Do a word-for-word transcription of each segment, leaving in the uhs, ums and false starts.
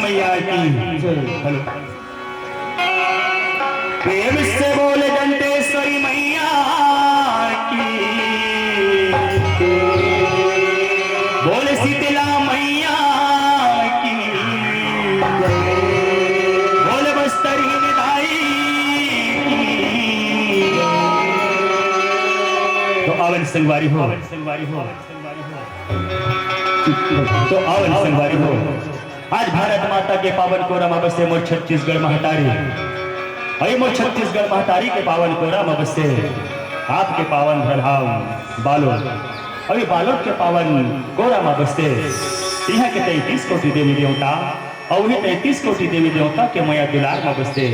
मैया की। हेलो। प्रेम से बोल दंतेश्वरी मैया की। बोल शीतला मैया की। बोल बस्तर हिन दाई की। तो आवन संगवारी हो। तो आवन संगवारी हो, आज भारत माता के पावन कोरा म बसे मोर छत्तीसगढ़ महतारी, अउ मोर छत्तीसगढ़ महतारी के पावन कोरा म बसे आपके पावन धरहम बालोद, अउ बालोद के पावन कोरा म बसे इहाँ के तैंतीस कोटि देवी देवता, अउ उही तैंतीस कोटि देवी देवता के मया दुलार म बसे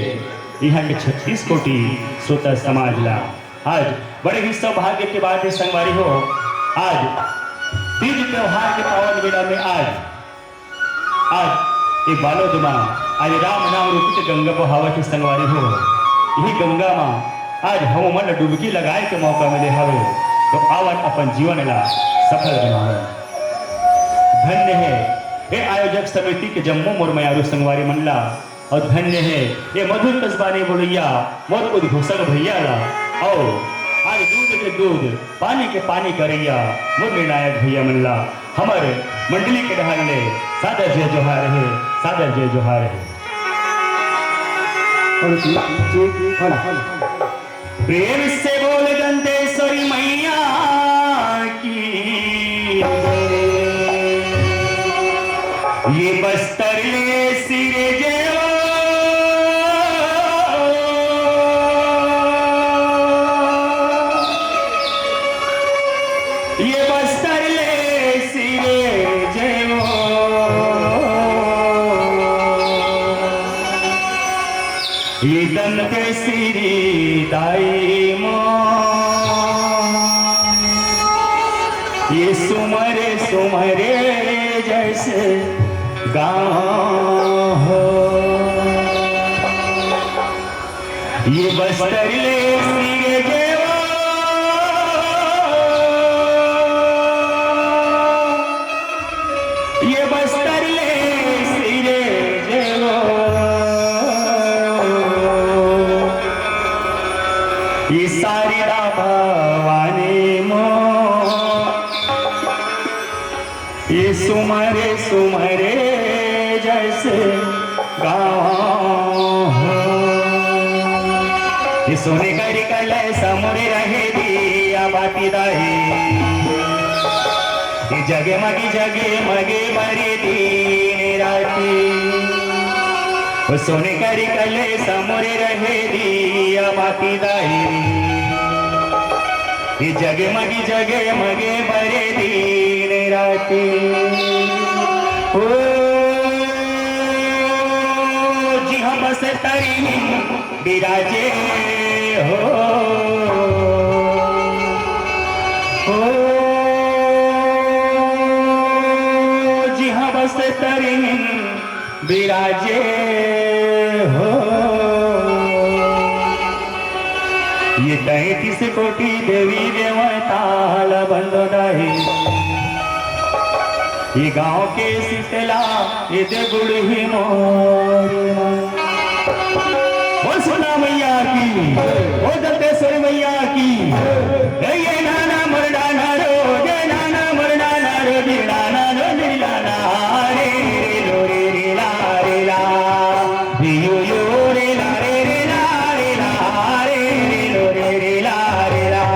इहाँ के छत्तीस कोटि श्रोता समाज ला। आज बड़े ही सौभाग्य के बात हे संगवारी हो, आज तीज त्योहार के पावन बेला में आज, आज ये बालोद मा आज राम नाम रूपित गंगा बहावत हे संगवारी हो। यही गंगा मा आज हम मन ला डुबकी लगाए के मौका मिले हवे, तो आवन अपन जीवन ला सफल बनावन। धन्य हे ये आयोजक समिति के जम्मो मोर मयारू संगवारी मन ला, अउ धन्य हे ये मधुर कस बानी बोलइया मोर उद्घोषक भैया ला, अउ आज दूध के दूध, पानी के पानी करइया मोर निर्णायक भैया मन ला, हमर मंडली के डहर ले सादर जय जोहार हे, सादर जय जोहार हे। प्रेम से बोल दंतेश्वरी मैया की। ये बस्तर ले सिरजेवा, ये बस्तर ले सिरजेवा। ये दंतेश्वरी दाई माँ, ये सुमरे सुमरे जस गाँव हो। ये बस्तर ले सिरजेवा, ये बस्तर ले सिरजेवा, ये शारदा भवानी माँ, ये सुमरे सुमरे जस गाँव हो। ये सोने करी कलश मोरे रहे दिया बाती दाई, ये जगमगी जगमगी बरे दिन राती। ओ सोने करी कलश मोरे रहे दिया बाती दाई, ये जगमगी जगमगी बरे दिन राती। ओ जिहाँ बस्तर हिन बिराजे हो, ओ जिहाँ बस्तर हिन बिराजे हो। ये तैंतीस कोटि देवी देवता ला बंदो दाई, ये गाँव के शीतला, ये दे बुढ़ही मोर माँ। बोल सोना मैया की, बोल दंतेश्वरी मैया की। ए ये नाना मरडा नारो, ये नाना मरडा नारो, दिल नाना रो, दिल नाना रे, रे लो रे, रे ला, रे ला। रे यो यो, रे ला, रे रे ला, रे ला, रे, रे लो रे, रे ला, रे ला।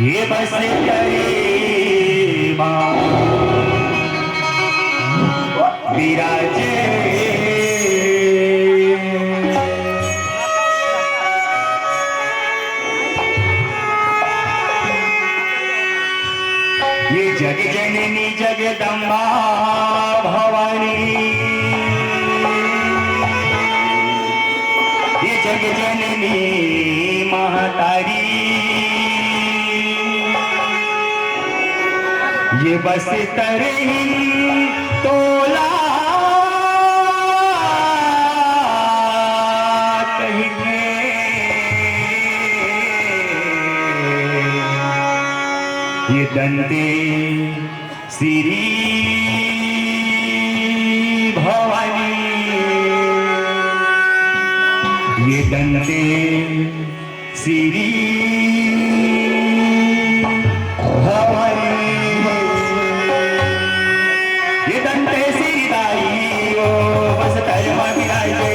ये बस तेरी माँ विराजे। ये जग जननी जगदम्बा भवानी, ये जग जननी महतारी, ये बस तरही तोला कहिके, ये दंते श्री भवानी, ये दंते श्री भवानी, ये दंते श्री दाई ओ बस धर्म विराजे।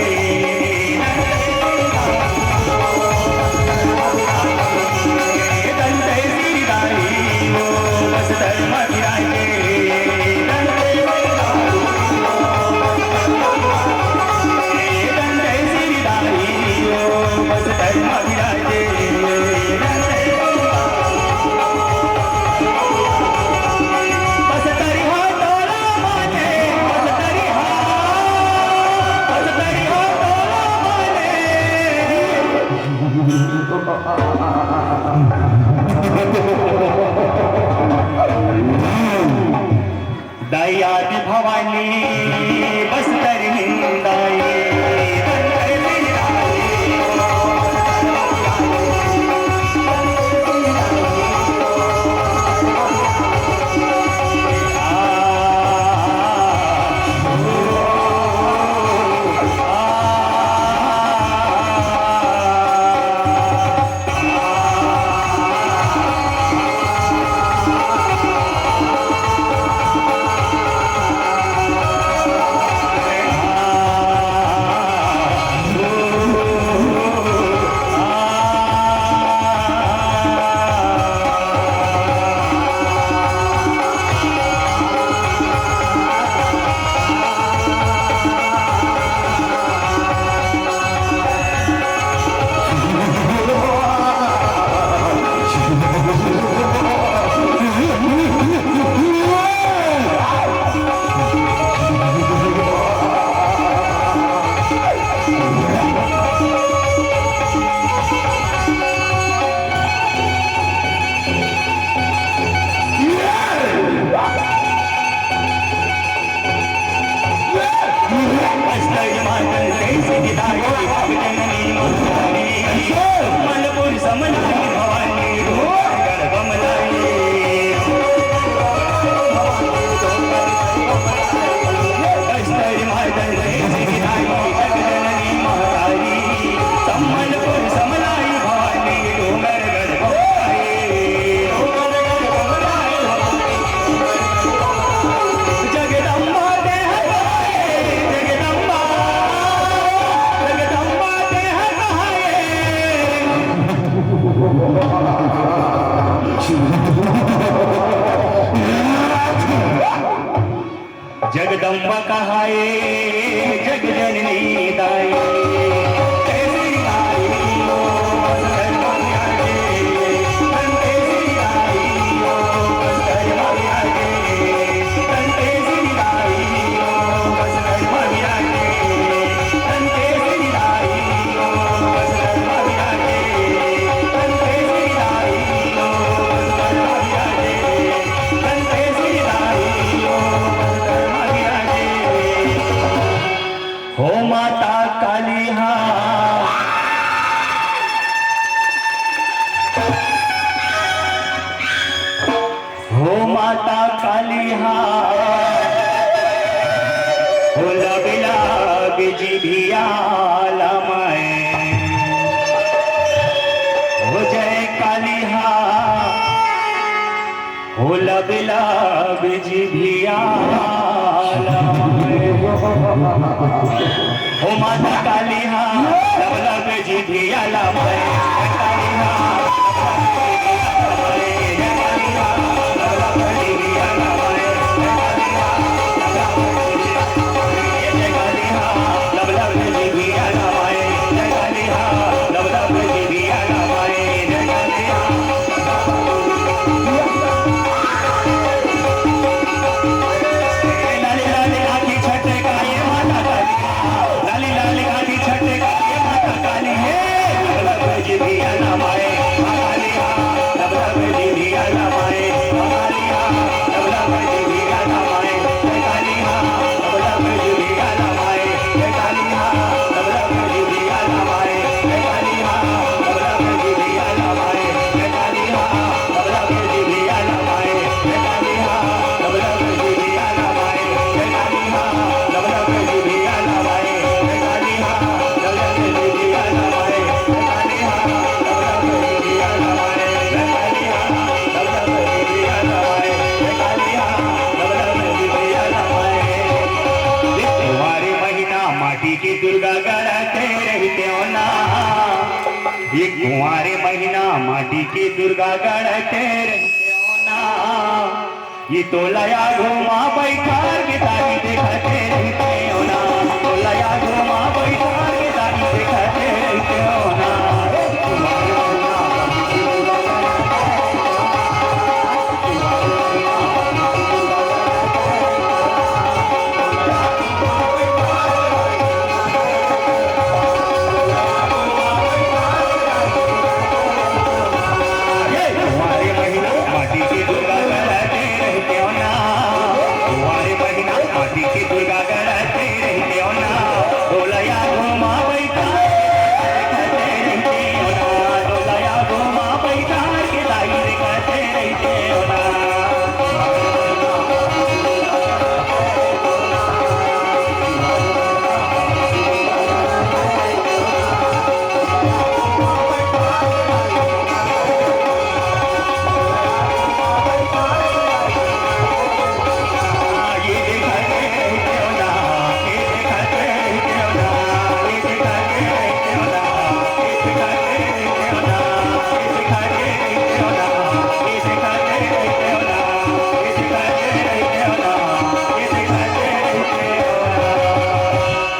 दयाद भवानी बस्तर निंदाई। जगदम्बा कहाए जग जननी दाई। हो माता काली हा, हो माता काली हा, हो लबला बिजी भियाला मैं, हो जय काली हा। हो लबला बिजी भियाला मैं। हो माता काली हा, लबला बिजी भियाला मैं। काली हा, महीना माटी के दुर्गा गढ़त रहितेव ना, ये तोला आगू मा बैठार के दाई देखत रहितेव ना, तोला आगू मा बैठार के दाई देखत रहितेव ना। ये कुंवारे महीना माटी के दुर्गा गढ़त रहितेव ना, कुंवारे महीना माटी के दुर्गा गढ़त रहितेव ना, तोला आगू मा बैठार के दाई देखत रहितेव ना, तोला आगू मा बैठार के दाई देखत रहितेव ना।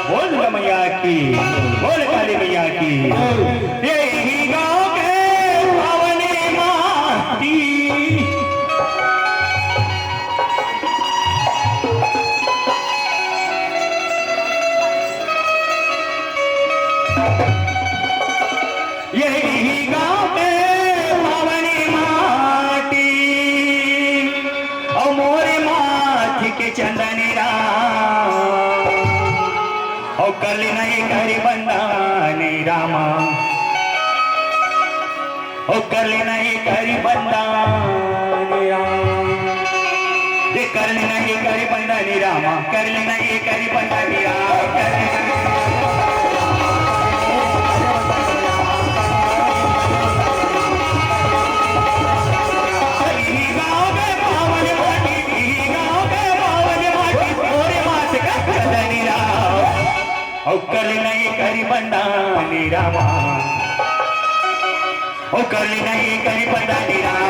बोल दुर्गा मैया की, बोल काली मैया की। यही गाँव के पावनी माटी, यही गाँव के पावनी माटी, अउ मोरे माथ के चंदनी राम, अउ कर ले ना ये करी बंदानी रामा, अउ कर ले ना ये करी बंदानी राम। ये कर ले ना ये करी बंदानी रामा, कर ले ना ये करी बंदानी राम, कर ले ना ये करी बंदानी राम। इही गाँव के पावन माटी, इही गाँव के पावन माटी, मोरे माथ के चंदनी राम। अउ कर ले ना ये करी बंदानी रामा, अउ कर ले ना ये करी बंदानी रामा।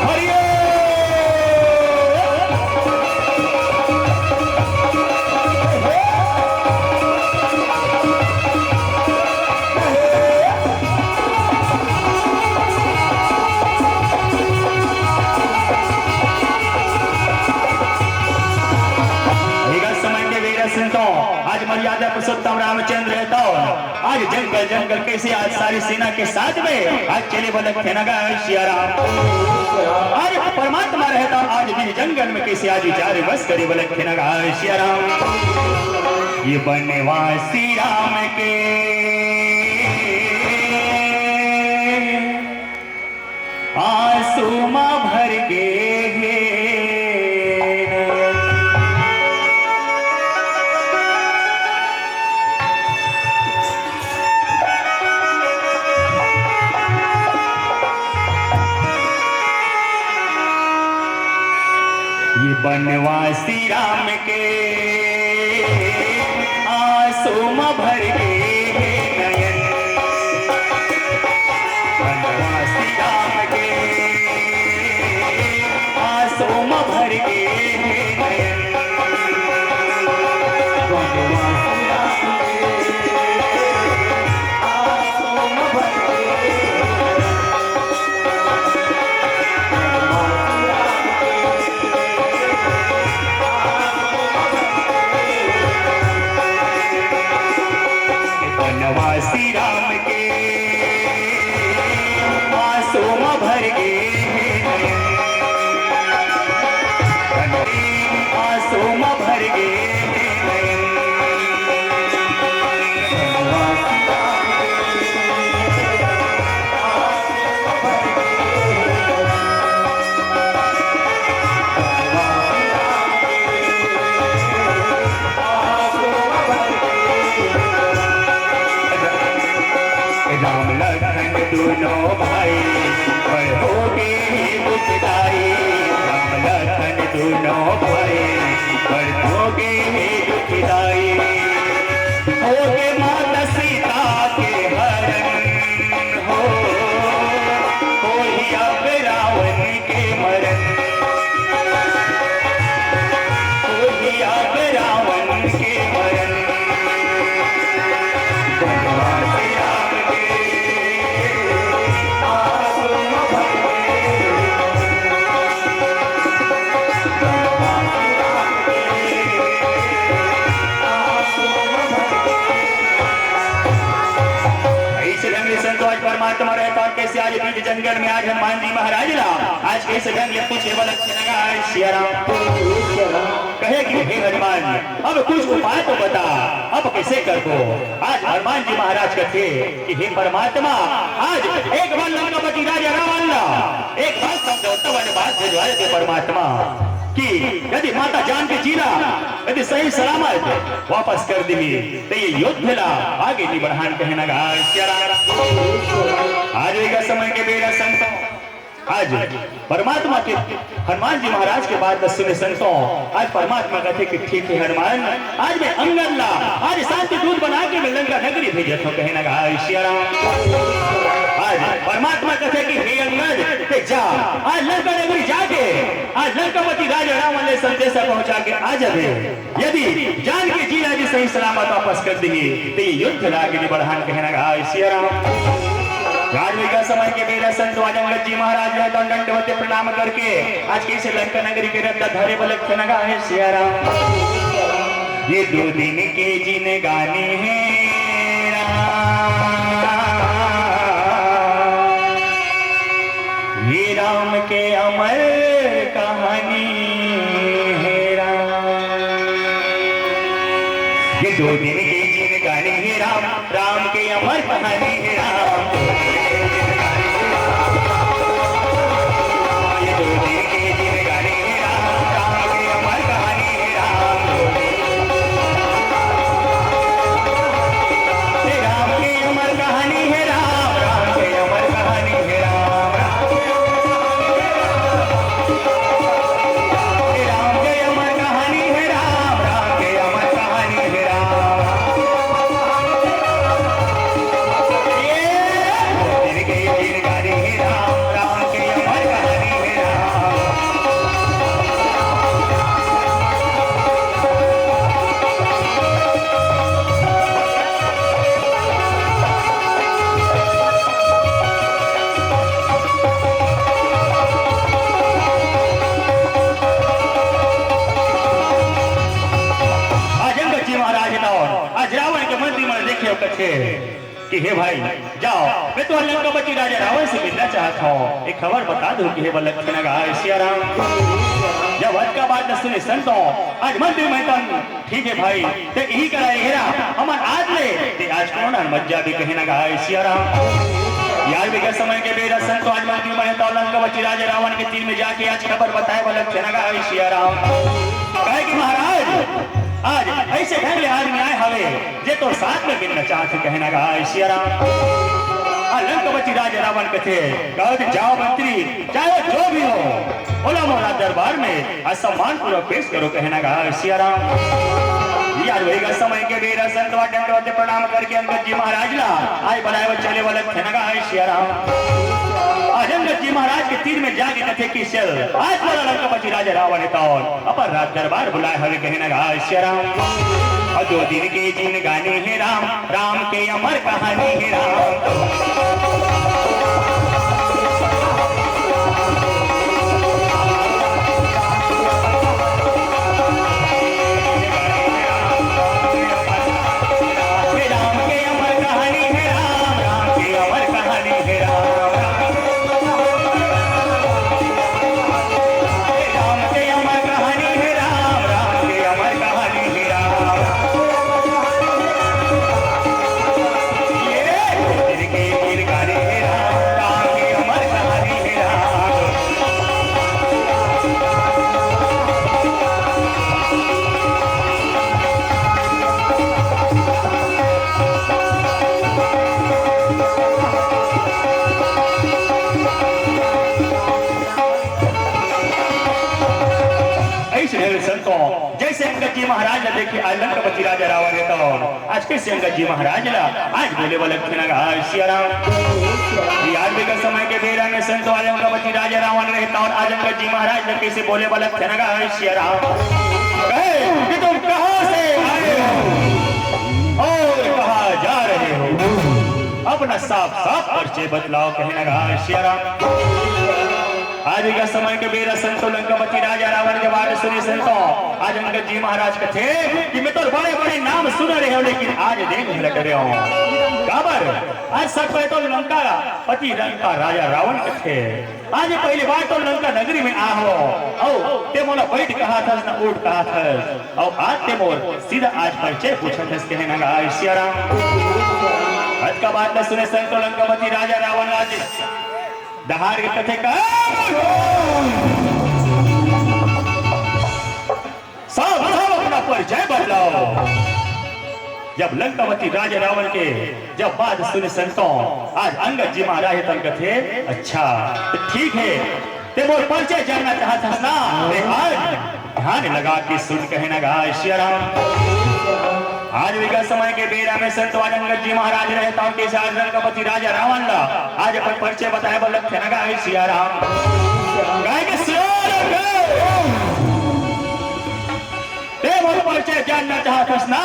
हरि ओम। एक आज समय के बेरा सुनता हूँ, आज मर्यादा पुरुषोत्तम रामचंद्र रहता हो, आज जंगल जंगल कैसे आज सारी सेना के साथ में आज चले बलक थे नगर सिया राम। आज परमात्मा रहता, आज बीच जंगल में कैसे आज विचार विमर्श करे बलक थे नगर सिया राम। ये बनवासी राम के आंसू मा भर गे हे। ये बनवासी राम के आंसू म भर गे हे नयन। बनवासी राम के आंसू म भर गे हे नयन। बनवासी राम के आंसू म भर गे हे नयन। बनवासी राम के आंसू म भर गे हे नयन। आंसू म भर गे हे नयन। राम लखन दूनों भाई, बड़ होगे हे दुखदाई। राम लखन दूनों भाई, बड़ होगे हे दुखदाई। तुम्हारे पास कैसे आज बीच जंगल में आज हनुमान जी महाराज ला आज कैसे ढंग ले पूछे वाला सिया राम। कहे कि हे हनुमान, अब कुछ उपाय तो बता, अब कैसे करबो? आज हनुमान जी महाराज कथे कि हे परमात्मा, आज एक बार लंकापति राजा रावण ला एक बार समझौता वाले बात भेजवा देते परमात्मा, कि यदि माता जानकी जी ला यदि सही सलामत वापस कर दिही, त ये युद्ध ला आगे नी बढ़ान कहे न गा सिया राम। आज वेगा समय के बेरा संतों, आज परमात्मा के हनुमान जी महाराज के बात ला सुने संतों, आज परमात्मा कथे कि ठीक हे हनुमान, आज मैं अंगद ला आज शांति दूत बना के मैं लंका नगरी भेजत हूँ कहे न गा सिया राम। आज परमात्मा कथे कि हे अंगद, ते जा, आज लंका नगरी जाके आज लंकापति राजा रावण ले संदेशा पहुंचा के आ जाबे। यदि जानकी जी ला यदि सही सलामत वापस कर दिही, त ये युद्ध ला आगे नी बढ़ान कहे न गा सिया राम। आज वेगा समय के बेरा संतों, आज अंगद जी महाराज ला दंडवत प्रणाम करके आज कैसे लंका नगरी के रद्दा धरे बलक थे न गा सिया राम। ये दो दिन के जिनगानी हे राम, ये राम के अमर कहानी हे राम। ये दो दिन के जिनगानी हे राम, राम के अमर कहानी हे राम। ये दो दिन के जिनगानी हे राम, राम के अमर कहानी हे राम। हे राम के अमर कहानी हे राम, राम के अमर कहानी हे राम। हे राम के अमर कहानी हे राम, राम के अमर कहानी हे राम। ये तेरे के जिनगानी हे राम, राम के अमर कहानी हे राम। आज अंगद जी महाराज हे त आज रावण के मंत्री मन देखे अउ कथे कि हे भाई, जाओ, मैं तो लंकापति राजा रावण से मिलना चाहत हूँ, एक खबर बता दूं कि हे बलक थे न गा सिया राम। जब अतका बात ला सुने संतों, आज मंत्री मन तन ठीक हे भाई, ते इही करा हे रा, हमन आज ले, ते आज कोनो डहर मत जाबे कहे न गा सिया राम। यार वेगा समय के बेरा संतों, आज मंत्री मन हे त लंकापति राजा रावण के तीर में जाके आज खबर बताए बलक थे न गा सिया राम। कहे कि महाराज, आज ऐसे ढंग ले आदमी आए हवे, जे तोर साथ में मिलना चाहत हे कहे न गा सिया राम। आ लंकापति राजा रावण कथे, कहत जाओ मंत्री, चाहे जो भी हो, ओला मोला दरबार में आज सम्मान पूर्वक पेश करो कहे न गा सिया राम। यार वेगा समय के बेरा संतवा डंडवत प्रणाम करके अंगद जी महाराज ला आज बलाए बर चले बलक थे न गा सिया राम। आज अंगद जी महाराज के तीर में जाके कथे कि चल, आज मोला लंकापति राजा रावण हे त अपन राज दरबार बुलाए हवे कहे न गा सिया राम। अउ दो दिन के जिनगानी हे राम, राम के अमर कहानी हे राम। हे राम के अमर कहानी हे राम, राम के अमर कहानी हे राम। हे राम के अमर कहानी हे राम, राम के अमर कहानी हे राम। ये तेरे के गिरगारी हे राम, राम के अमर कहानी हे राम। ऐसे ढेर संतों, जैसे अंगद जी महाराज ला देखे, आज लंकापति राजा रावण हे त आज कैसे अंगद जी महाराज ला आज बोले बलक थे न गा सिया राम। यार वेगा समय के बेरा में संतों, आज लंकापति राजा रावण रहे त आज अंगद जी महाराज ला कैसे बोले बलक थे न गा सिया राम। कहे कि तुम कहाँ से आए हो और कहाँ जा रहे हो, अपना साफ साफ परिचय बतलाओ कहे न गा सिया राम। आज के समय के बेरा संतो लंकापति राजा रावण के बारे सुने संतो, आज अंगद जी महाराज कथे कि मैं तो बड़े-बड़े नाम सुने रहे हंव, लेकिन आज देख लग रहे हंव। काबर? आज सब कहे तो लंकापति, लंका राजा रावण कथे। आज पहली बार तो लंका नगरी में आए हंव। अउ ते मोला बैठ कहत हस ना उठ कहत हस। अउ आज ते मोर सीधा आज परिचय पूछत हस, कहे ना गा सिया राम। आज का बात ला सुने संतो लंकापति राजा रावण आज डहार के कथे का सब, सब अपना परिचय बतलाओ। जब लंकापति राजा रावण के जब बात सुने संतो, आज अंगद जी महाराज तन कथे, अच्छा, तो ठीक है, ते मोर परिचय जानना चाहत हस ना? ते आज ध्यान लगा के सुन, कहे ना गा सिया राम। आज विगत समय के बेरा में संतो आज अंगद जी महाराज रहत हंव के साथ लंकापति राजा रावण ला आज अपन परिचय बताए बर लगथे ना गा सिया राम। गाय के सिया राम। ते मोर परिचय जानना चाहत हस ना?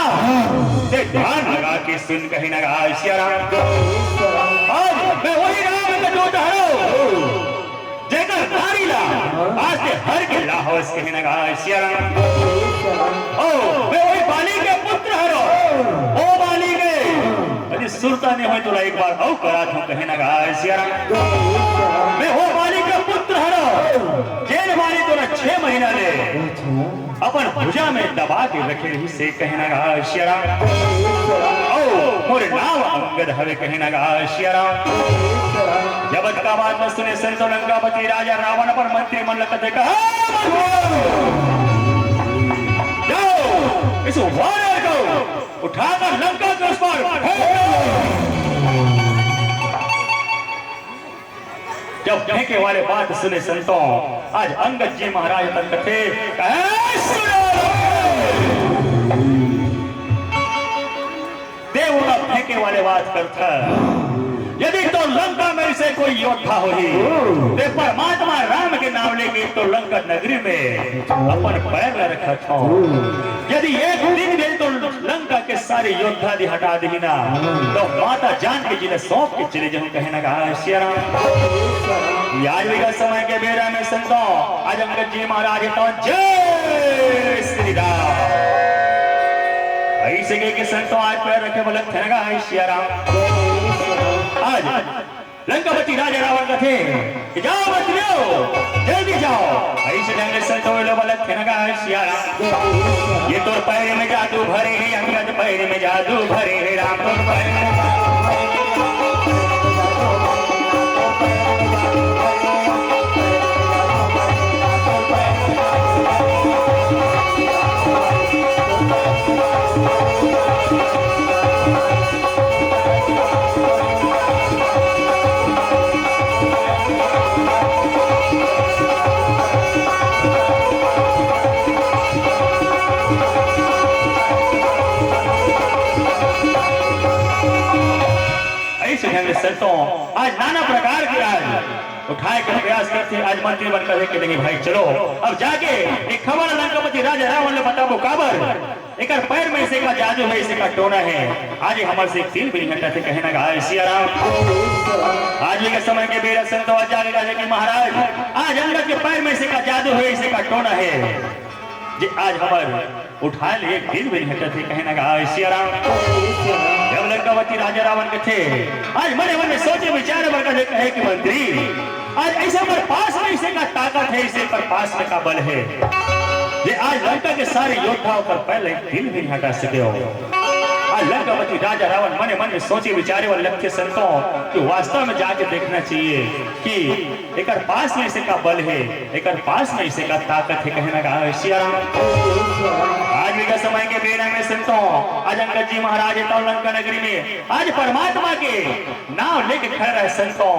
ते ध्यान लगा के सुन, कहे ना गा सिया राम। आज मैं वही राम के दूत हरंव, जेकर नारी ला आज ते हर के लाहौस, कहे ना गा सिया राम। ओ, मैं वही बाली के पुत्र हरंव। ओ बाली के, यदि सुरता नहीं होय तो ला एक बार अउ करात हंव, कहे ना गा सिया राम। मैं ओ बाली के पुत्र हरंव, जेन बाली तोला छह महीना ले अपन भुजा में दबा के रखे रहिसे, कहे ना गा सिया राम। ओ, मोर नाम अंगद हवे, कहे ना गा सिया राम। जब अतका बात ला सुने संतो लंकापति राजा रावण अपन मंत्री मन ला कथे का, जाओ, इस वानर को उठाकर लंका के उस पार फेंक दो। जब फेंके वाले बात सुने संतो, आज अंगद जी महाराज तन कथे, "ए सुनो रे!" ते ओला फेंके वाले बात करथा। यदि तो लंका में से कोई योद्धा होही, ते परमात्मा राम के नाम लेके तो लंका नगरी में अपन पैर ला रखत हो। यदि एक दिन भी तो लंका के सारे योद्धा दी हटा देही ना, तो माता जानकी जी ला सौंप के चले जाहूं, कहे ना गा सिया राम। आज विगत समय के बेरा में संतो, आज अंगद जी महाराज तो जय श्री राम। ऐसे कह के संतो आज पैर रखे बोले, कहे ना गा सिया राम। आज लंकापति राजा रावण कथे कि जाओ मंत्रियों, जल्दी जाओ। ऐसे ढंग से तो बोलो, बोला, "कहे ना गा सिया राम, ये तोर पैर में जादू भरे हे, अंगद पैर में जादू भरे हे, राम तोर पैर में जादू भरे हे।" ऐसे ढंग से संतो आज नाना प्रकार के आज उठाए के प्रयास करथे। आज मंत्री मन कथे कि नहीं भाई, चलो अब जाके एक खबर लंकापति राजा रावण ला बताबो, काबर एकर पैर में से का जादू हे, से का टोना हे, आज हमर से एक तिल भी नहीं हटथे, कहे ना गा सिया राम। आज भी के समय के बेरा संतो आज जाके कथे कि महाराज, आज अंगद के पैर में से का जादू हे, से का टोना हे, जे आज हमर उठाए ले एक तिल भी नहीं हटथे, कहे ना गा सिया राम। जब लंकापति राजा रावण कथे, आज मने मन में सोचे विचारे बर कथे, कहे कि मंत्री, आज ऐसे कर पास में ऐसे का ताकत हे, ऐसे कर पास में का बल हे, जे आज लंका के सारे योद्धा ओकर पैर ले एक तिल भी नहीं हटा सके हो। आज लंकापति राजा रावण मने मन में सोचे विचारे बर लगथे संतो कि वास्तव में जाके देखना चाहिए कि एकर पास में ऐसे का बल हे, एकर पास में ऐसे का ताकत हे, कहे ना गा सिया राम। आज भी का समय के बेरा में संतो, आज अंगद जी महाराज तो लंका नगरी में आज परमात्मा के नाम लेके खड़े रहे संतो।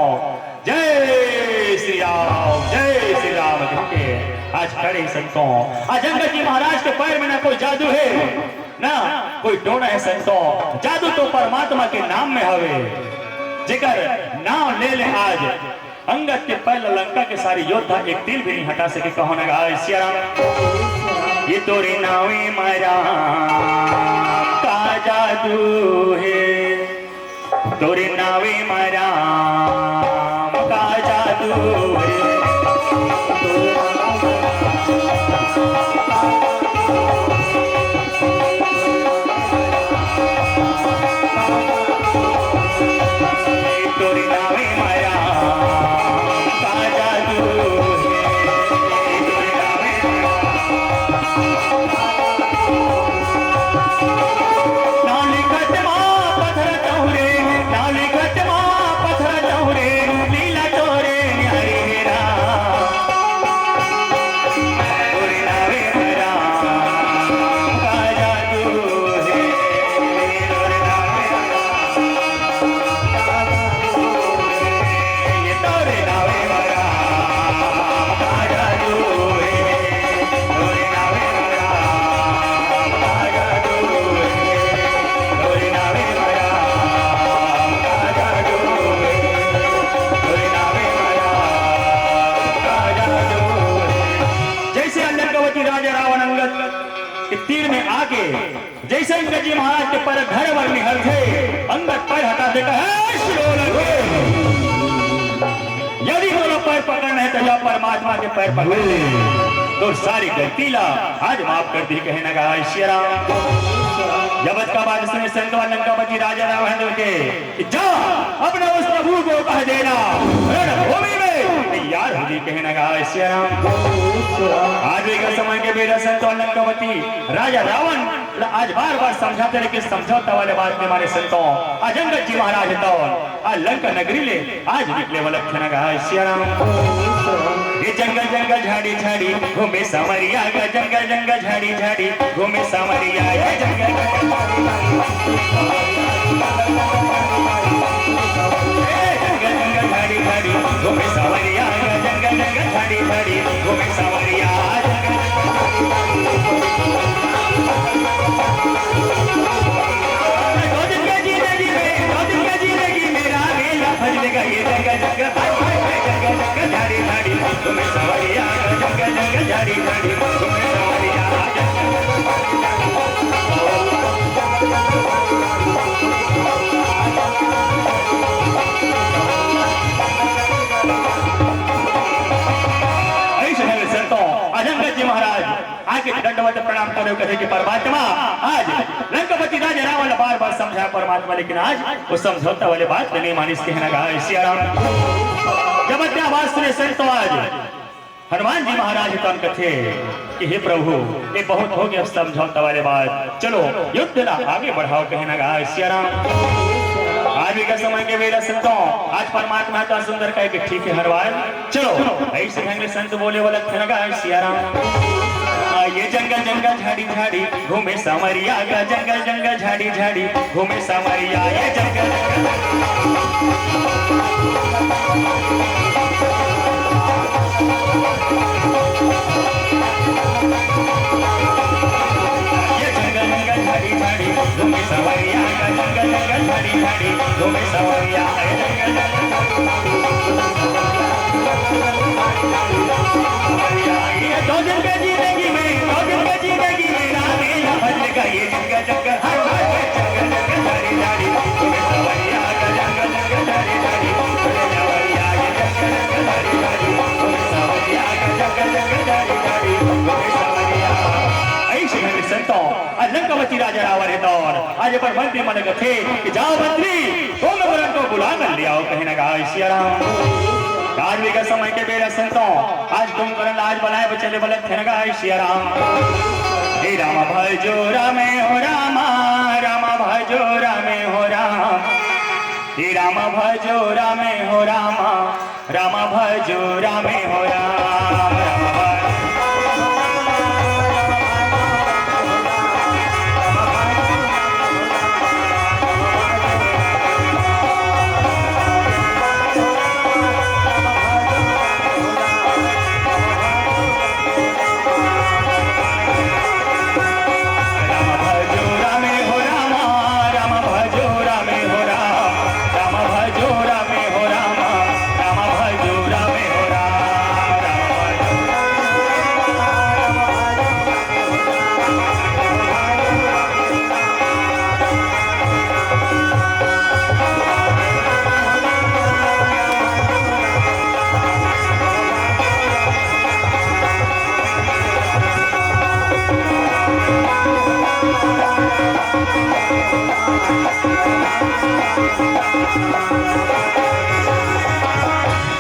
जय श्री राम, जय श्री राम कह के आज खड़े संतो। आज अंगद जी महाराज के पैर में ना कोई जादू हे, ना कोई टोना हे संतो। जादू तो परमात्मा के नाम में हवे, जेकर नाम ले ले आज अंगद के पैर लंका के सारे योद्धा एक तिल भी नहीं हटा सके। कहो ना गा सिया राम। ये तोरे नावे मा राम का जादू हे, तोरे नावे मा राम का जादू हे। तोरे नावे माया का जादू हे, तोरे नावे माया। नाव लिखत मा पथरा चहुरे, नाव लिखत मा पथरा चहुरे, लीला तोरे न्यारी हे राम। तोरे नावे राम का जादू हे, तोरे नावे राम का जादू हे, तोरे नावे राम का जादू हे, तोरे नावे राम का जादू हे, तोरे नावे राम का जादू हे, तोरे नावे राम का जादू हे। जइसे लंकावती राजा रावण अंगद के तीर में आके जइसे अंगद जी महाराज के पैर धरे बर निहरथे, अंगद पैर हटाथे, कहे, "हे शिरोमणि, यदि तोला पैर पकड़ना हे, त जा परमात्मा के पैर पकड़ ले। तोर सारी गलती ला आज माफ कर दिही," कहे न गा सिया राम। जब अतका बात सुने संतवा लंकावती राजा रावण के कि जा, अपने उस प्रभु को कह देना, रणभूमि में तैयार हो जी, कहे न गा सिया राम। आज भी का समय के बेरा संतवा लंकावती राजा रावण ल आज बार-बार समझाथे, लेकिन समझौता वाले बात नहीं माने संतों। आज अंगद जी महाराज तो आज लंका नगरी ले आज निकले वाला कहे न गा सिया राम। ये जंगल जंगल झाड़ी झाड़ी घूमे सांवरिया गा, जंगल जंगल झाड़ी झाड़ी घूमे सांवरिया, ये जंगल जंगल झाड़ी झाड़ी, ए, जंगल जंगल झाड़ी झाड़ी घूमे सांवरिया, जंगल जंगल झाड़ी झाड़ी घूमे सांवरिया, जंगल जंगल झाड़ी झाड़ी घूमे सांवरिया। दो दिन के जिंदगी में, दो दिन के जिंदगी में राम मेला भज लेगा ये जंगल जंगल, हाय, हाय, हाय, जंगल जंगल झाड़ी झाड़ी घूमे सांवरिया, जंगल जंगल झाड़ी झाड़ी घूमे सांवरिया। ऐसे है संतों, आज अंगद जी महाराज आके दंडवत प्रणाम करे, कथे कि परमात्मा आज लंकापति राजा रावण बार बार समझाय परमात्मा, लेकिन आज वो समझौता वाले बात नहीं मानिस, कहे न गा सिया राम। जब अतना बात सुने संतों, आज हनुमान जी महाराज तन कथे कि हे प्रभु, ये बहुत हो गया समझौता वाले बात, चलो युद्ध ला आगे बढ़ाओ, कहे न गा सिया राम। आज भी का समय के बेरा संतों, आज परमात्मा तो सुंदर कहे कि ठीक है हनुमान, चलो। ऐसे ढंग ले संत बोले वाला कहे न गा सिया राम। आ, ये जंगल जंगल झाड़ी झाड़ी घूमे सांवरिया गा, जंगल जंगल झाड़ी झाड़ी घूमे सांवरिया, ये जंगल जंगल ये जंगल जंगल झाड़ी झाड़ी घूमे सांवरिया, जंगल जंगल झाड़ी झाड़ी घूमे सांवरिया, ये जंगल जंगल झाड़ी झाड़ी घूमे सांवरिया। ये दो दिन के जिंदगी में, दो दिन के जिंदगी में राम मेला भज लेगा ये जंगल जंगल, हर हर जंगल जंगल झाड़ी झाड़ी घूमे सांवरिया, जंगल जंगल झाड़ी झाड़ी घूमे सांवरिया, ये जंगल जंगल झाड़ी झाड़ी घूमे सांवरिया, जंगल जंगल झाड़ी झाड़ी घूमे सांवरिया। ऐसे ढंग संतों, आज लंकावती राजा रावण हे तौर, आज अपन मंत्री मन कथे कि जाओ मंत्री, कुंभकर्ण को बुला कर ले आओ, कहे न गा सिया राम। आज भी का समय के बेरा संतों, आज कुंभकर्ण आज बुलाए बचले बलक थे न गा सिया राम। हे राम भजो रामे हो राम, राम भजो रामे हो राम। हे राम भजो रामे हो राम, राम भजो रामे हो राम, राम भजो राम भजो रामे हो राम, राम भजो रामे हो राम, राम भजो रामे हो राम, राम भजो रामे हो राम, राम भजो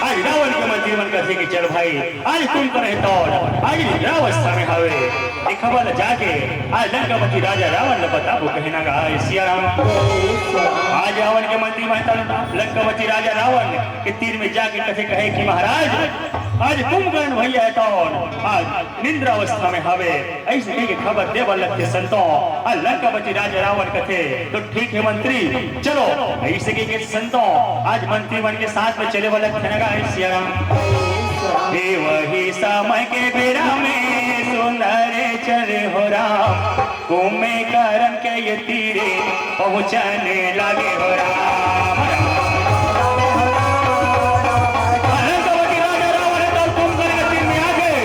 आज रावण के मंत्री मन कथे कि चल भाई, आज कुंभकर्ण हे तौर, आज निद्रावस्था में हवे। ए खबर ल जाके आज लंकापति राजा रावण ल बताबो कहे न गा सिया राम। आज रावण के मंत्री मन तन लंकापति राजा रावण के तीर में जाके कथे, कहे कि महाराज, आज कुंभकर्ण भैया हे तौर, आज निद्रावस्था में हवे। अइसे कहिके खबर दे बर लगथे संतों। अउ लंकापति राजा रावण कथे, "तो ठीक हे मंत्री, चलो।" अइसे कहिके संतों, आज मंत्री मन के साथ में चले बर लगथे न गा सिया राम। ए वही समय के बेरा में सुंदर चले हो राम, कुंभकर्ण के ये तीरे पहुँचने लगे हो राम। लंकापति राजा रावण तो कुंभकर्ण के तीर में आ गए।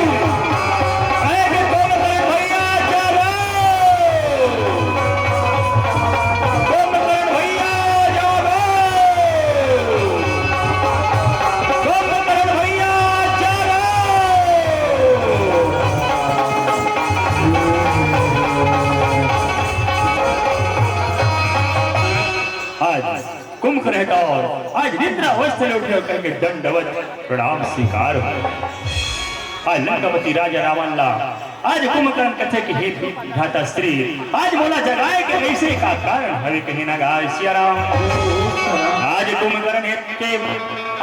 अरे कुंभकर्ण भैया जागो। कुंभकर्ण भैया जागो। कुंभकर्ण भैया जागो। आज कुंभकर्ण हे तौर, आज निद्रावस्था ले उठे हो कहिके दंडवत प्रणाम स्वीकार हो। आज लंकापति राजा रावण ला आज कुंभकर्ण कथे कि हे भ्राता श्री, आज मोला जगाए के अइसे का कारण हवे कहे न गा सिया राम। आज कुंभकर्ण हे के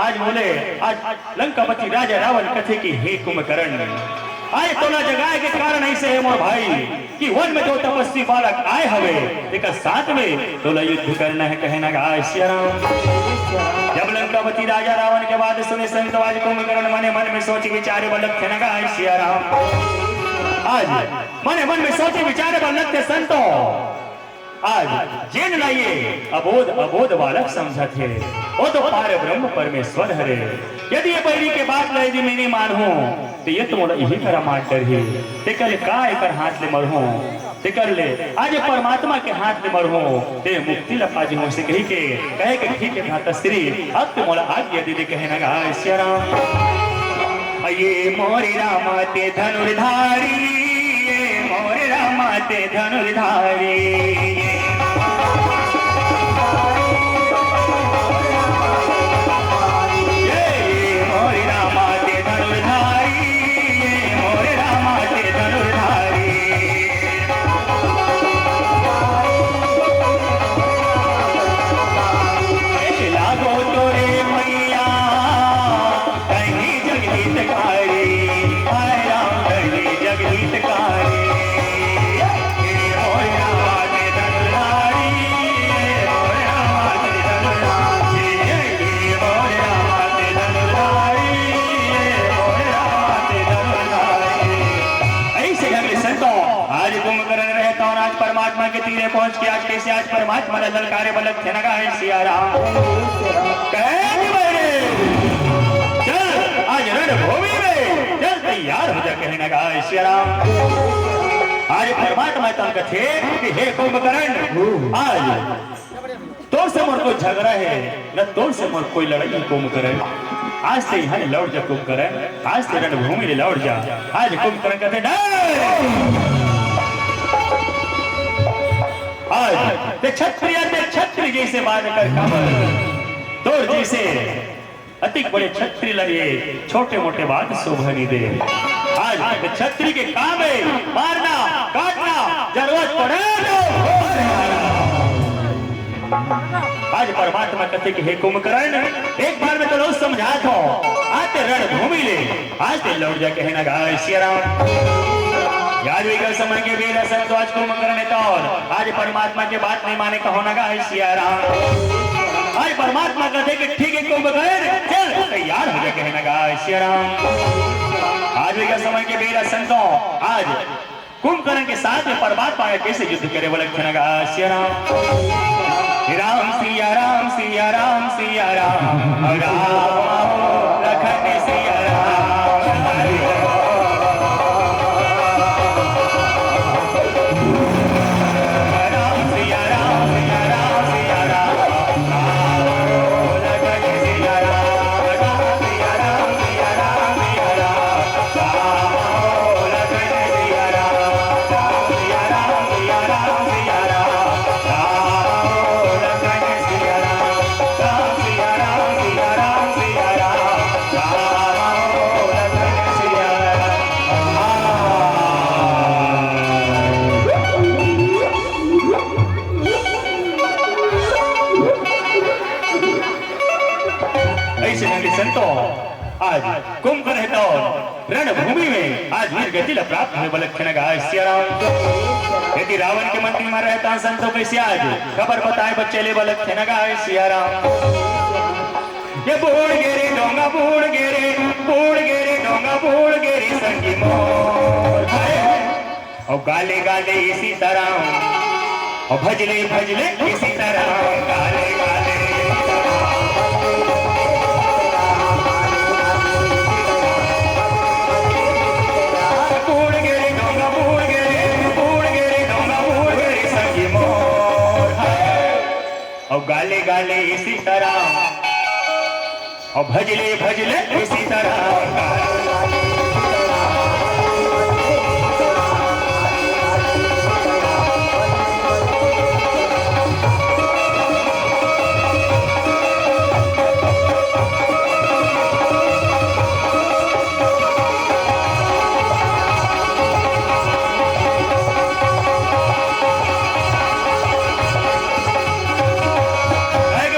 आज बोले, आज लंकापति राजा रावण कथे कि हे कुंभकर्ण, आज तोला जगाए के कारण अइसे हे मोर भाई कि वन में जो तपस्वी बालक आए हवे, तेकर साथ में तोला युद्ध करना हे कहे न गा सिया राम। जब लंकापति राजा रावण के बात सुने संत, आज कुंभकर्ण मने मन में सोचे विचारे बर लगथे न गा सिया राम। आज मने मन में सोचे विचारे बर लगथे संतों। आज जेन ला ये अबोध, अबोध बालक समझत हे, वो तो पार ब्रह्म परमेश्वर हरे। यदि ये बैरी के बात ला यदि मैं नइ मानहूँ, त ये तो मोला इही करा मार डरही। तेकर ले का एकर हाथ ले मरहूँ, तेकर ले आज ये परमात्मा के हाथ ले मरहूँ, ते मुक्ति ला पा जहूँ से कहिके, कहे के ठीक हे भ्राता श्री, अब तो मोला आज्ञा दे दे कहे न गा सिया राम। ये मोरे रामा ते धनुर्धारी, ये मोरे रामा ते धनुर्धारी। ये मोरे रामा ते धनुर्धारी, ये मोरे रामा ते धनुर्धारी। लागो तोरे मैया, कहीं जगदीत कारी, हाय राम कहीं जगदीत कारी। ये मोरे रामा ते धनुर्धारी, ये मोरे रामा ते धनुर्धारी, ये मोरे रामा ते धनुर्धारी, ये मोरे रामा ते धनुर्धारी। अइसे ढंग ले संतों, आज कुंभकर्ण रहे तौन आज परमात्मा के तीरे पहुंच के आज कइसे आज परमात्मा ला ललकारे बर लगथे न गा सिया राम। कहे कि बइरे, चल आज रणभूमि में चल तैयार हो जा कहे न गा सिया राम। आज परमात्मा तन कथे कि हे कुंभकर्ण, आज तोर से मोर कोई झगड़ा हे, न तोर से मोर कोई लड़ाई हे कुंभकर्ण। आज ते इहाँ ले लौट जा कुंभकर्ण, आज ते रणभूमि ले लौट जा। आज कुंभकर्ण कथे, "नहीं!" आज ते क्षत्रिय, ते क्षत्रिय जइसे बात कर काबर? तोर जइसे अतिक बड़े छत्री ल ये छोटे मोटे बात शोभा नइ दे। आज छत्री के काम हे मारना, काटना, जरूरत पड़े तो। आज परमात्मा कथे कि हे कुंभकर्ण, एक बार मैं तोला समझात हूँ, आज ते रणभूमि ले, आज ते लौट जा कहे न गा सिया राम। याद वही का समय के बेरा संत आज कुंभकर्ण हे तौन आज परमात्मा के बात नइ माने कहो न गा सिया राम। आज परमात्मा कथे कि ठीक हे कुंभकर्ण, चल तैयार हो जा कहे न गा सिया राम। आज भी का समय के बेरा संतों, आज कुंभकर्ण के साथ में परमात्मा के कइसे युद्ध करे बर लगथे न गा सिया राम। राम सिया राम, सिया राम, सिया राम, राम लखन सिया राम। तो आज कुंभकर्ण हे तो रणभूमि में आज वीर गति ला प्राप्त होय बर लगथे न गा सिया राम। यदि रावण के मंत्री म रहे त संतो कइसे आज खबर बताय बर चले बर लगथे न गा सिया राम। ये बूड़ गे रे डोंगा बूड़ गे रे, बूड़ गे रे डोंगा बूड़ गे रे संगी मोर। अउ गाले गाले इसी तरह, अउ भजले भजले इसी तरह, गाले गाले। बूड़ गे रे डोंगा बूड़ गे रे, बूड़ गे रे डोंगा बूड़ गे रे संगी मोर। अउ गाले गाले इसी तरह, अउ भजले भजले इसी तरह।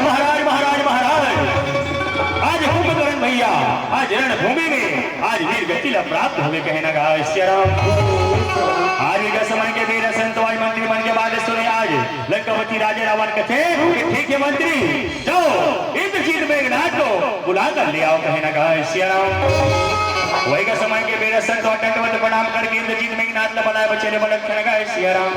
महाराज, महाराज, महाराज, आज कुंभकर्ण भैया, आज रणभूमि में आज वीर गति ला प्राप्त होगे कहे न गा सिया राम। आज वीर समय के वीर संत आज मंत्री मन के बात सुने, आज लंकापति राजा रावण कथे कि ठीक हे मंत्री, जाओ इंद्रजीत मेघनाथ को बुला कर ले आओ कहे न गा सिया राम। वही का समय के वीर संत और दंडवत प्रणाम करके इंद्रजीत मेघनाथ ला बुलाय बर चले बर लगथे न गा सिया राम।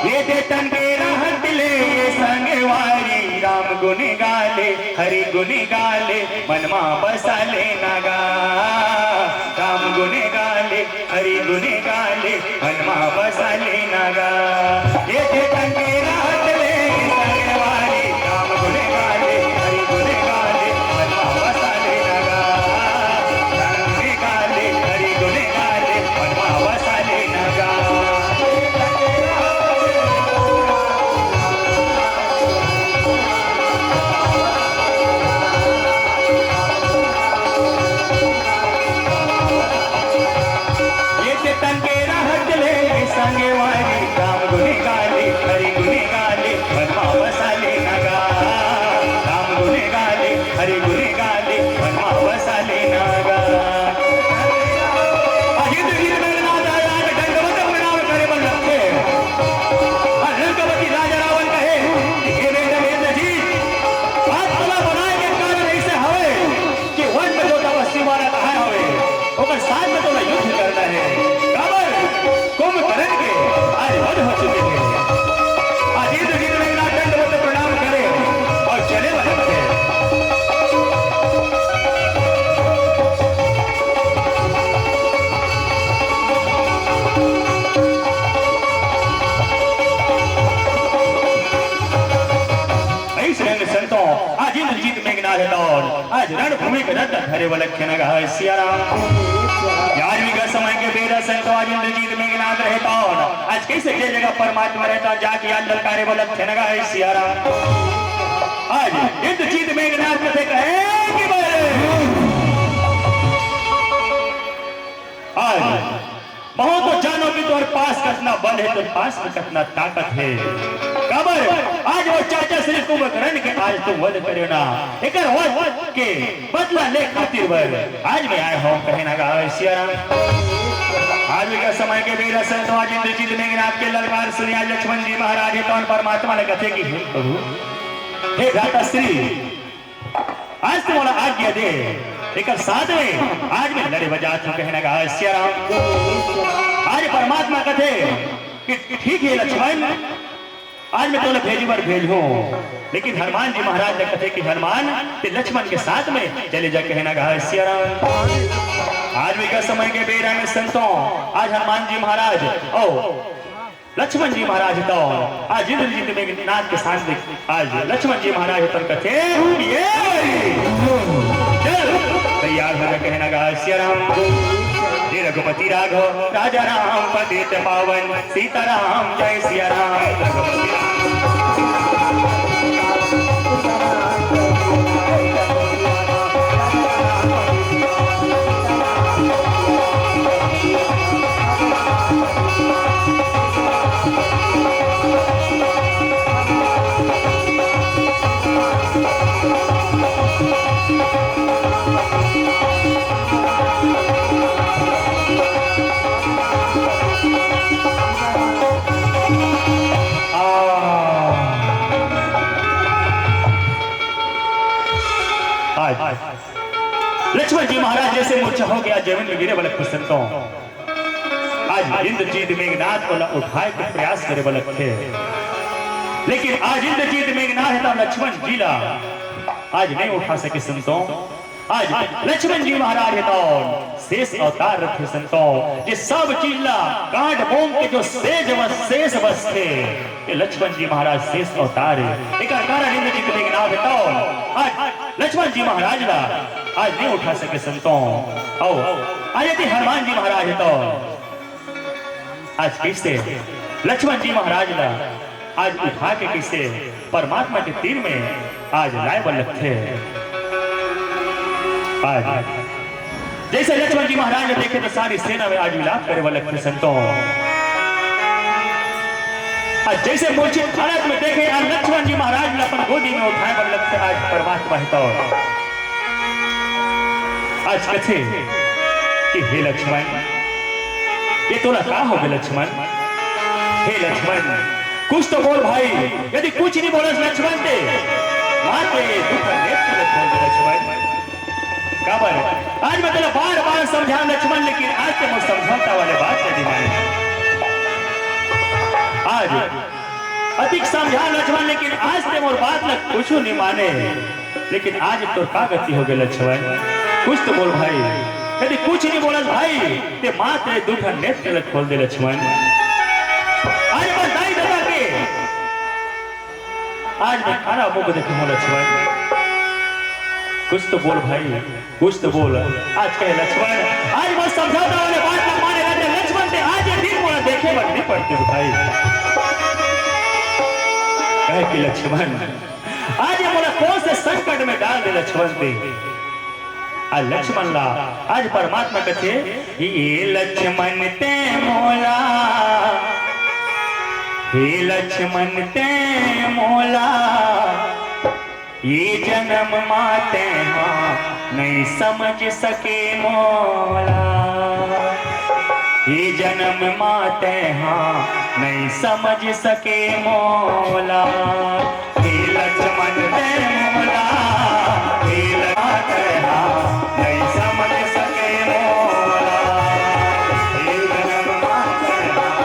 ये दे तन के राहत ले ये संगवारी राम गुन गाले हरि गुन गाले मन मा बसा ले न गा। राम गुन गाले हरि गुन गाले मन मा बसा ले न गा। ये दे तन के राहत ले संगवारी राम गुन गाले हरि गुन गाले मन मा बसा ले न गा। राम गुन गाले हरि गुन गाले मन मा बसा ले न गा। ये चेतन के राहत ले संगवारी राम गुन गाले हरि गुन गाले मन मा बसा ले न गा। राम गुन गाले हरि गुन गाले मन मा बसा ले न गा। अजित वीर मेघनाथ आया, दंडवत प्रणाम करे बर लगथे। अउ लंकापति राजा रावण कहे कि हे बेटा इंद्रजीत, आज तोला बनाय के कारण अइसे हवे कि वन में जो तपस्वी वाला कहा हवे, ओकर साथ में तोला युद्ध करना हे। काबर? कुंभकर्ण के आज वध हो चुके हे। आज इंद्रजीत मेघनाथ दंडवत प्रणाम करे अउ चले वाले थे। अइसे ढंग संतों, आज इंद्रजीत मेघनाथ हे तो आज रणभूमि के रथ धरे वाला खेना गा सिया राम। आज भी का समय के बेरा संतों, आज इंद्रजीत मेघनाथ रहे तो आज कइसे जे जगह परमात्मा रहे तो जाके आज ललकारे वाला खेना गा सिया राम। आज इंद्रजीत मेघनाथ कथे कहे कि बोले आज महूं तो जानों कि तोर पास कतना बल हे, तोर पास में कतना ताकत हे। काबर आज वो चाचा श्री कुंभकर्ण के आज तुम वध करे ना, एकर वध के बदला ले खातिर बर आज मैं आय हंव कहे ना गा सिया राम। आज भी का समय के बेरा संतों, आज इंद्रजीत मेघनाथ के ललकार सुने आज लक्ष्मण जी महाराज हे तो परमात्मा ले कथे कि हे प्रभु, हे भ्राता श्री आज तो मोला आज्ञा दे, एकर साथ में आज मैं लड़े बर जात हंव कहे ना गा सिया राम। आज परमात्मा कथे कि ठीक हे लक्ष्मण, आज मैं तोला भेजे बर भेजहूं, लेकिन हनुमान जी महाराज ने कथे कि हनुमान ते लक्ष्मण के साथ में चले जा कहे ना गा सिया राम। आज भी का समय के बेरा में संतों, आज हनुमान जी महाराज अउ लक्ष्मण जी महाराज तो आज इंद्रजीत मेघनाथ के साथ में आज लक्ष्मण जी महाराज तन कथे ये चल तैयार हो जा कहे ना गा सिया राम। हे रघुपति राघव राजा राम पतित पावन सीताराम जय सिया राम। आज लक्ष्मण जी महाराज जइसे मूर्छा होके आज जमीन में गिरे बर लगथे संतों, आज इंद्रजीत मेघनाथ ओला उठाए के प्रयास करे बर लगथे, लेकिन आज इंद्रजीत मेघनाथ ह त लक्ष्मण जी ला आज नहीं उठा सके संतों। आज लक्ष्मण जी महाराज ह त शेष अवतार रथे संतों, जे सब चीज ला काट बोंग के जो शेष बस, शेष बसथे, ये लक्ष्मण जी महाराज शेष अवतार हे। एकर कारण इंद्रजीत मेघनाथ हे त आज लक्ष्मण जी महाराज ला आज नहीं उठा सके संतों। अउ आज यदि हनुमान जी महाराज हे त आज कइसे लक्ष्मण जी महाराज ला आज उठा के कइसे परमात्मा के तीर में आज लाए बर लगथे। आज जइसे लक्ष्मण जी महाराज ला देखे त सारी सेना में आज विलाप करे बर लगथे संतों। आज जइसे मूर्छित हालत में देखे आज लक्ष्मण जी महाराज ला अपन गोदी में उठाए बर लगथे आज परमात्मा हे त आज कथे कि हे लक्ष्मण, ये तोला का होगे लक्ष्मण? हे लक्ष्मण, कुछ तो बोल भाई, यदि कुछ नहीं बोलस लक्ष्मण ते, माँ ते दुख नेत्र खोल दे लक्ष्मण। काबर? आज मैं तोला बार-बार समझांव लक्ष्मण, लेकिन आज ते मोर समझौता वाले बात नहीं माने। आज अतिक समझांव लक्ष्मण, लेकिन आज ते मोर बात ला कुछ नहीं माने। लेकिन आज तोर का गति होगे लक्ष्मण? कुछ तो बोल भाई। यदि कुछ नहीं बोलस भाई, ते माँ ते दू ठन नेत्र ला खोल दे लक्ष्मण। आज मोर दाई ददा के, आज मैं काला मुख देखे हंव लक्ष्मण। कुछ तो बोल भाई, कुछ तो बोल। आज कहे लक्ष्मण, आज मोर समझौता वाले बात ला माने रहते लक्ष्मण ते आज ये दिन मोला देखे बर नहीं पड़तिस भाई। कहे कि लक्ष्मण, आज ये मोला कौन से संकट में डाल दे लक्ष्मण ते। आज लक्ष्मण ला आज परमात्मा कथे, "हे लक्ष्मण ते मोला, हे लक्ष्मण ते मोला, ये जनम मा तेंहा नहीं समझ सके मोला, ये जनम मा तेंहा नहीं समझ सके मोला।" हे लक्ष्मण ते मोला, हे लक्ष्मण ते मोला, नहीं समझ सके मोला। हे लक्ष्मण ते मोला,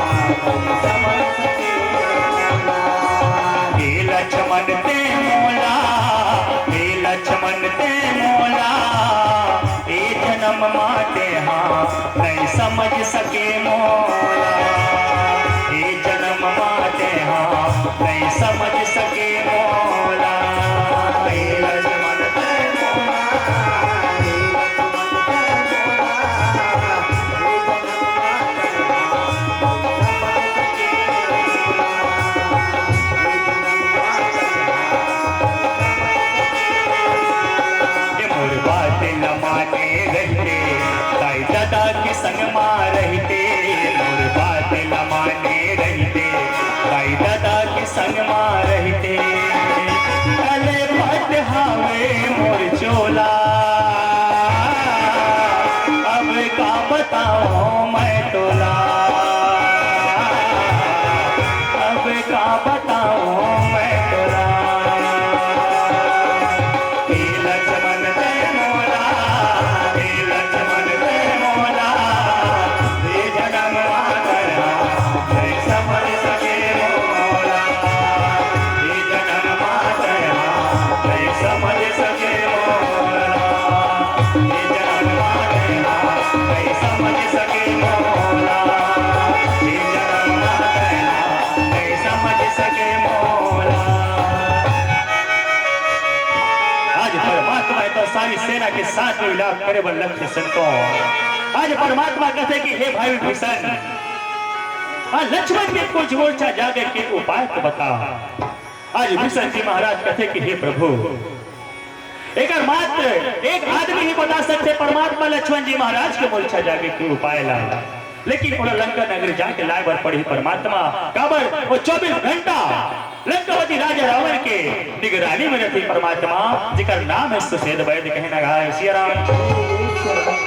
नहीं समझ सके मोला। हे लक्ष्मण ते मोला, हे लक्ष्मण ते मोला, ए जनम मा तेंहा नहीं समझ सके मोला, ए जनम मा तेंहा नहीं समझ सके मोला। ए लक्ष्मण ते मोला, ए लक्ष्मण ते मोला, ए जनम मा तेंहा नहीं समझ सके मोला। ये मोर बात ल माने रहिते, दाई ददा के संग मा रहिते। मोर बात ल माने रहिते, दाई ददा के संग मा रहिते। तले फट हावे मोर चोला, अब का बताओं मैं तोला, अब का बताओं मैं तोला। हे लक्ष्मण ते मोला, हे लक्ष्मण ते मोला, हे जनम मा तेंहा नहीं समझ सके मोला, हे जनम मा तेंहा नहीं समझ सके मोला, हे जनम मा तेंहा नहीं समझ सके मोला, हे जनम मा तेंहा नहीं समझ सके मोला। आज परमात्मा हे त सारी सेना के साथ में विलाप करे बर लगथे संतों। आज परमात्मा कथे कि हे भाई विभीषण, आज लक्ष्मण के कुछ मूर्छा जागे के उपाय तो बता। आज विभीषण जी महाराज कथे कि हे प्रभु, एकर मात्र एक आदमी ही बता सकथे परमात्मा लक्ष्मण जी महाराज के मूर्छा जागे के उपाय ला, लेकिन ओला लंका नगरी जाके लाए बर पड़ही परमात्मा। काबर? वो चौबीस घंटा लंकापति राजा रावण के निगरानी में रथे परमात्मा, जेकर नाम हे सुसेध बैद कहे न गाय सिया राम।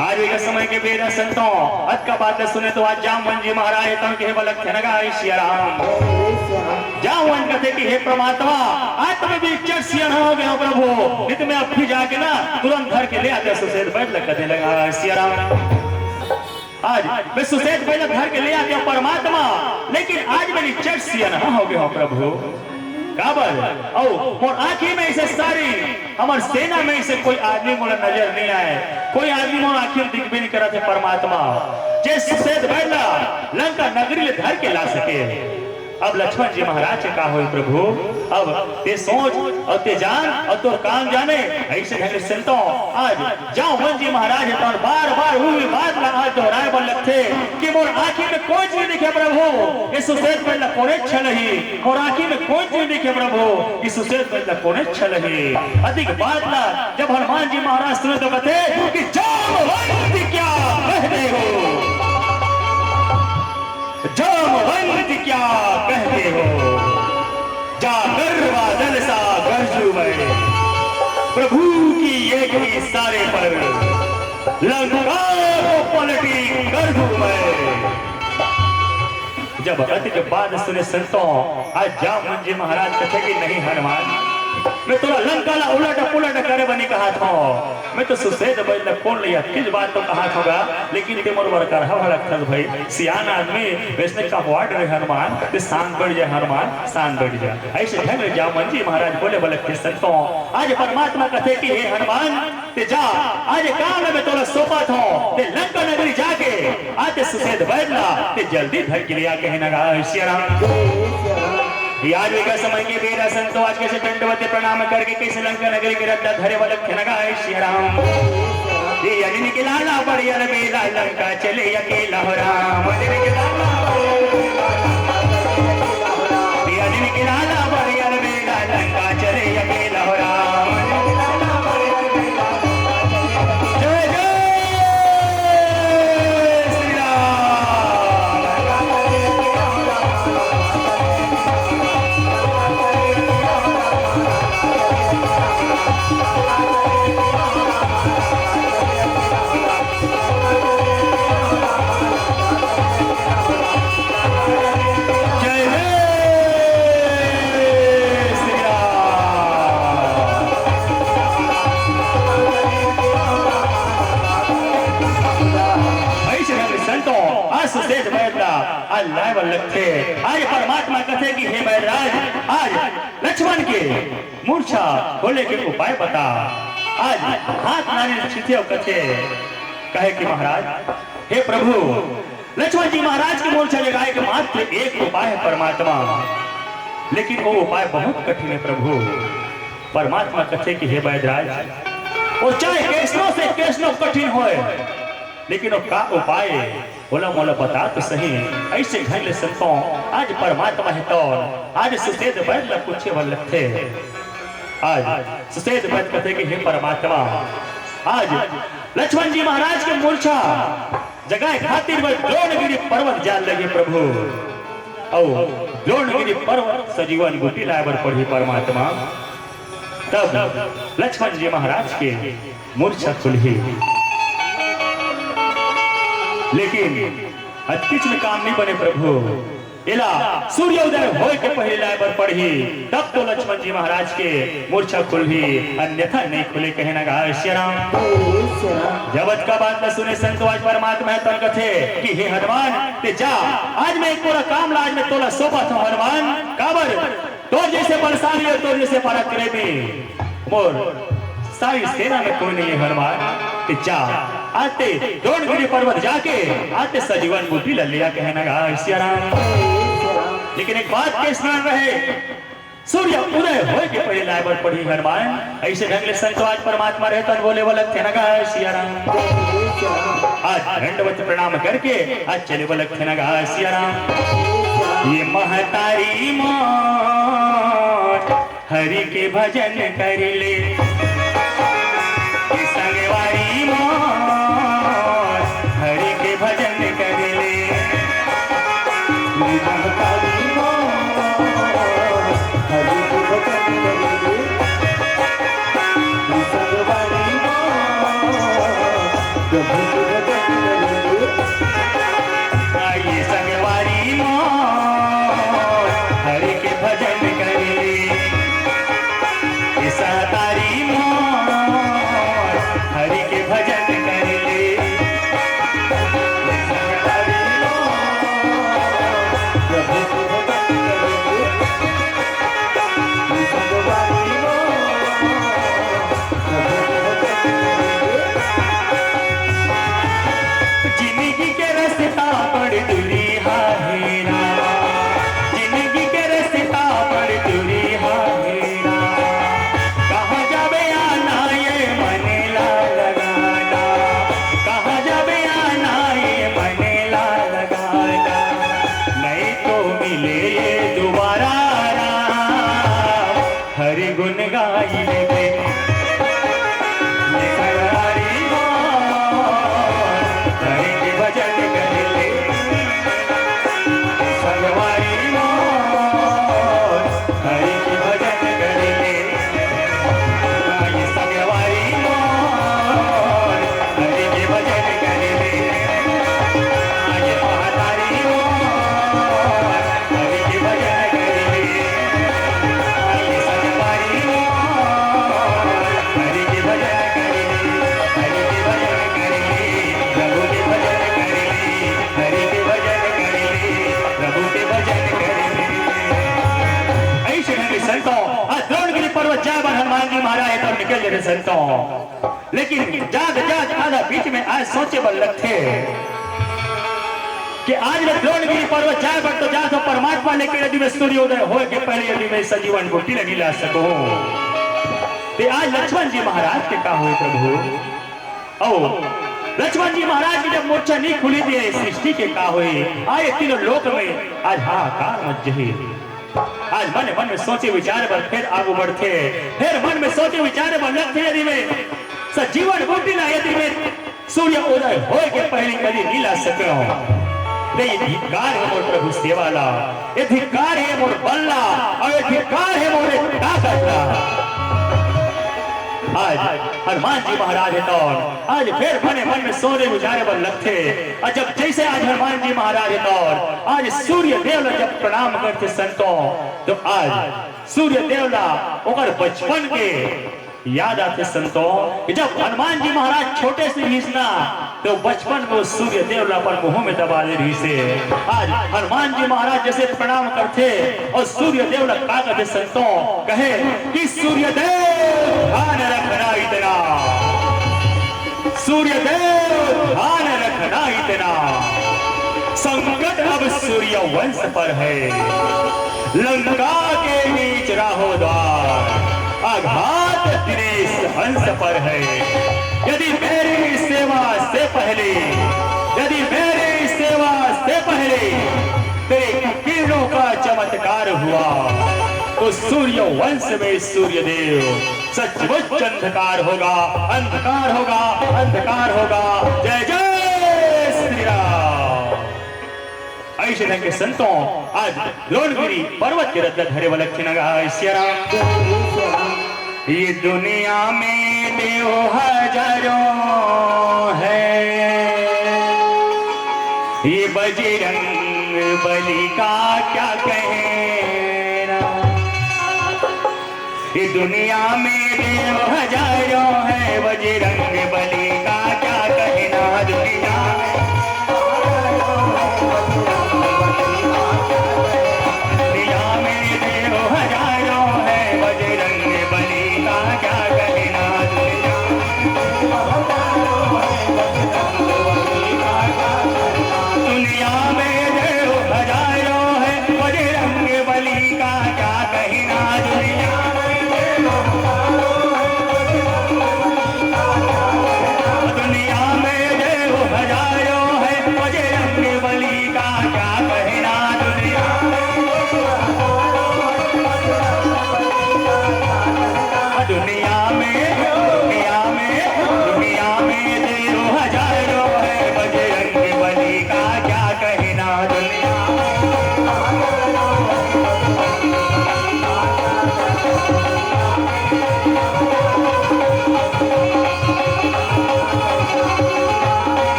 आज एक समय के बेरा संतों, अतका बात सुने तो आज जामवंत जी महाराज तन के बलक थे न गाय सिया राम। जामवंत कथे कि हे परमात्मा, आज तो मैं भी चट सियाना हो गया हूँ प्रभु, नहीं तो मैं अब भी जाके ना तुरंत धर के ले आते सुसेध बैद लग कथे लगा सिया राम। आज मैं सुसेध बैद धर के ले आते हूँ परमात्मा, लेकिन आज मैं चट सियाना हो गया हूँ प्रभु। काबर? अउ मोर आँखी में से सारी हमर सेना में से कोई आदमी मोला नजर नहीं आए, कोई आदमी मोर आँखी में दिखबे नहीं करत हे परमात्मा। जे सुसेध बैद ला लंका नगरी ले धर के ला सके। अब लक्ष्मण जी महाराज के का होई प्रभु? अब ते सोच अउ ते जान अउ तोर काम जाने। ऐसे ढंग से सुनता हूँ, आज जामवंत जी महाराज हे तोर बार बार उही बात ला आज दोहराए बर लगथे कि मोर आँखी में कोई चीज दिखे प्रभु, ये सुसेध बैद ला कोने छलही। मोर आँखी में कोई चीज दिखे प्रभु, ये सुसेध बैद ला कोने छलही। अधिक बात ला जब हनुमान जी महाराज सुने तो कथे कि जामवंत क्या कहते हो, जामवंत क्या कहते हो, जाकर बादल सा गरजू मैं, प्रभु की एक ही इशारे पर लंका को पलटी कर दूं मैं। जब अतिक बात सुने संतों, आज जामवंत जी महाराज कथे कि नहीं हनुमान, मैं तोला लंका ला उलट पुलट करे बर नइ कहत हँव, मैं तो सुसेध बैद ला कोन ले अतकेच बात तो कहत हँव गा, लेकिन ते मोर बर करहा भड़कथस भई, सियान आदमी वइसने कहवात रहे हनुमान, ते शांत बइठ जा हनुमान, शांत बइठ जा। अइसे ढंग ले जामवंत जी महाराज बोले बर लगथे संतों, आज परमात्मा कथे कि हे हनुमान, ते जा, आज काम ला मैं तोला सौंपत हँव, ते लंका नगरी जाके, आज ते सुसेध बैद ला, ते जल्दी धर के ले आ कहे न गा, सिया राम। ये आज वेगा समय के बेरा संतो, आज कइसे दंडवत प्रणाम करके कइसे लंका नगरी के रद्दा धरे बर लगथे न गा, सिया राम। ये अनिल के लाला बड़े अलबेला लंका चले अकेला हो राम। अनिल के लाला बड़े अलबेला लंका चले अकेला हो राम। ये अनिल के लाला बड़े अलबेला लंका चले अकेला हो राम। जय जय श्री राम। जय जय श्री राम। अइसे ढंग संतो, आज सुसेध बैद ला, आज लाए बर लगथे। आज परमात्मा कथे कि हे बैदराज, आज लक्ष्मण के मूर्छा खोले के उपाय बता। आज हाथ नारी छिथिया कथे, कहे कि महाराज, हे प्रभु, लक्ष्मण जी महाराज के मूर्छा जगाए के मात्र एक उपाय हे परमात्मा, लेकिन वो उपाय बहुत कठिन हे प्रभु। परमात्मा कथे कि हे बैदराज, वो चाहे कइसनो से कइसनो कठिन होय, लेकिन वो का उपाय हे, ओला मोला बता तो सही। अइसे ढंग ले संतो, आज परमात्मा हे तौन, आज सुसेध बैद ला पूछे बर लगथे। आज सुसेध बैद कथे कि हे परमात्मा, आज लक्ष्मण जी महाराज के मूर्छा जगाए खातिर मैं द्रोणगिरी पर्वत जाए ल लगे प्रभु, अउ द्रोणगिरी पर्वत सजीवन बूटी लाए बर पड़ही परमात्मा। तब लक्ष्मण जी महाराज के मूर्छा खुलही। लेकिन अतकिच में काम नइ बने प्रभु, एला सूर्योदय होय के पहिली लाए बर पड़ही, तब तो लक्ष्मण जी महाराज के मूर्छा खुलही, अन्यथा नइ खुले कहे न गा सिया राम। जब अतका बात ल सुने संत आज परमात्मा हे तन कथे कि हे हनुमान, ते जा, आज मैं एक पूरा काम ला आज मैं तोला सौंपत हँव हनुमान। काबर? तोर जइसे बलशाली अउ तोर जइसे पराक्रमी मोर सारी सेना में कोई नइ हे हनुमान। ते जा, आज ते द्रोणगिरी पर्वत जाके आज ते सजीवन बूटी ल ले आ कहे न गा सिया राम। लेकिन एक बात के स्मरण रहे, सूर्य उदय होय के पहिली लाए बर पड़ही हनुमान। अइसे ढंग ले संत आज परमात्मा रहे तन बोले बर लगथे न गा सिया राम। आज दंडवत प्रणाम करके आज चले बर लगथे न गा सिया राम। ये महतारी मोर हरि के भजन कर ले, ये संगवारी मोर हरि के भजन कर ले। ये महतारी मोर हरि के भजन कर ले। आइए संगवारी मोर, हरि के भजन कर ले। ए सहतारी मोर, हरि के भजन कर ले। ए सहतारी मोर, प्रभु के भजन कर ले। ए संगवारी मोर, जिंदगी के रस्ता बड़ दूरी हा हे रामा, जिंदगी के रस्ता बड़ दूरी हा हे रामा। कहाँ जाबे आना ये मन ला लगाना, कहाँ जाबे आना ये मन ला लगाना। नहीं तो मिले ये दोबारा राम। हरि गुण गाई लेबे। ये संगवारी हो, हरि के भजन कर ले। संगवारी हो, हरि के भजन कर ले। ये संगवारी हो, हरि के भजन कर ले। ये महतारी हो, हरि के भजन कर ले। आइए संगवारी हो, हरि के भजन कर ले, हरि के भजन कर ले, प्रभु के भजन कर ले, हरि के भजन कर ले, प्रभु के भजन कर ले। अइसे ढंग के संतों, आज द्रोणगिरी पर्वत जाए बर हनुमान जी महाराज तो निकल जाते संतों। लेकिन जात जात आधा बीच में आज सोचे बर लगथे कि आज ले द्रोणगिरी पर्वत जाए बर तो जात हो परमात्मा, लेकिन यदि मैं सूर्योदय होए के पहले यदि मैं संजीवन बूटी ल नइ ला सकूं, ते आज लक्ष्मण जी महाराज के का होए प्रभु? अउ लक्ष्मण जी महाराज की जब मूर्छा नइ खुली, ते सृष्टि के का होए? आए तीनों लोक में आज हाहाकार मच जही। आज मन मन में सोचे विचार बर फेर आगू बढ़थे, फेर मन में सोचे विचार बर लगथे, यदि मैं संजीवन बूटी ला यदि मैं सूर्य उदय होए के पहली कदी नइ ला सके हो, ते ये धिक्कार हे मोर प्रभु सेवा ला, ये धिक्कार हे मोर बल ला, अउ ये धिक्कार हे मोर ताकत ला। आज हनुमान जी महाराज हे तौन, आज फेर मने मन में सोचे विचारे बर लगथे। अउ जब जइसे आज हनुमान जी महाराज हे तौन, आज सूर्य देव ला जब प्रणाम करथे संतों, तो आज सूर्य देव ला ओकर बचपन के याद आथे संतों, कि जब हनुमान जी महाराज छोटे से रहिस ना, तो बचपन में सूर्य देव ला अपन मुंह में दबा ले रहिस हे। आज हनुमान जी महाराज जइसे प्रणाम करथे अउ सूर्य देव ला का कथे संतों, कहे कि सूर्य देव ध्यान रखना इतना, सूर्य देव ध्यान रखना इतना, संकट अब सूर्यवंश पर है। लंका के बीच राहो द्वार, आघात दिनेश हंस पर है। यदि मेरी सेवा से पहले, यदि मेरी सेवा से पहले तेरे किरणों का चमत्कार हुआ, तो सूर्यवंश में सूर्यदेव सचमुच अंधकार होगा, अंधकार होगा, अंधकार होगा। जय जय श्री राम। अइसे ढंग के संतों, आज द्रोणगिरी पर्वत के रद्द धरे वाला खिनगा सिया राम। ये दुनिया में देव हजारों है, ये बजरंग बली का क्या कहना। ये दुनिया में देव हजारों है, बजरंग बली का क्या कहना। दुनिया में, दुनिया में देव हजारों है, बजरंग बली का क्या कहना। दुनिया में देव हजारों है, बजरंग बली का क्या कहना। दुनिया में देव हजारों है, बजरंग बली का क्या कहना।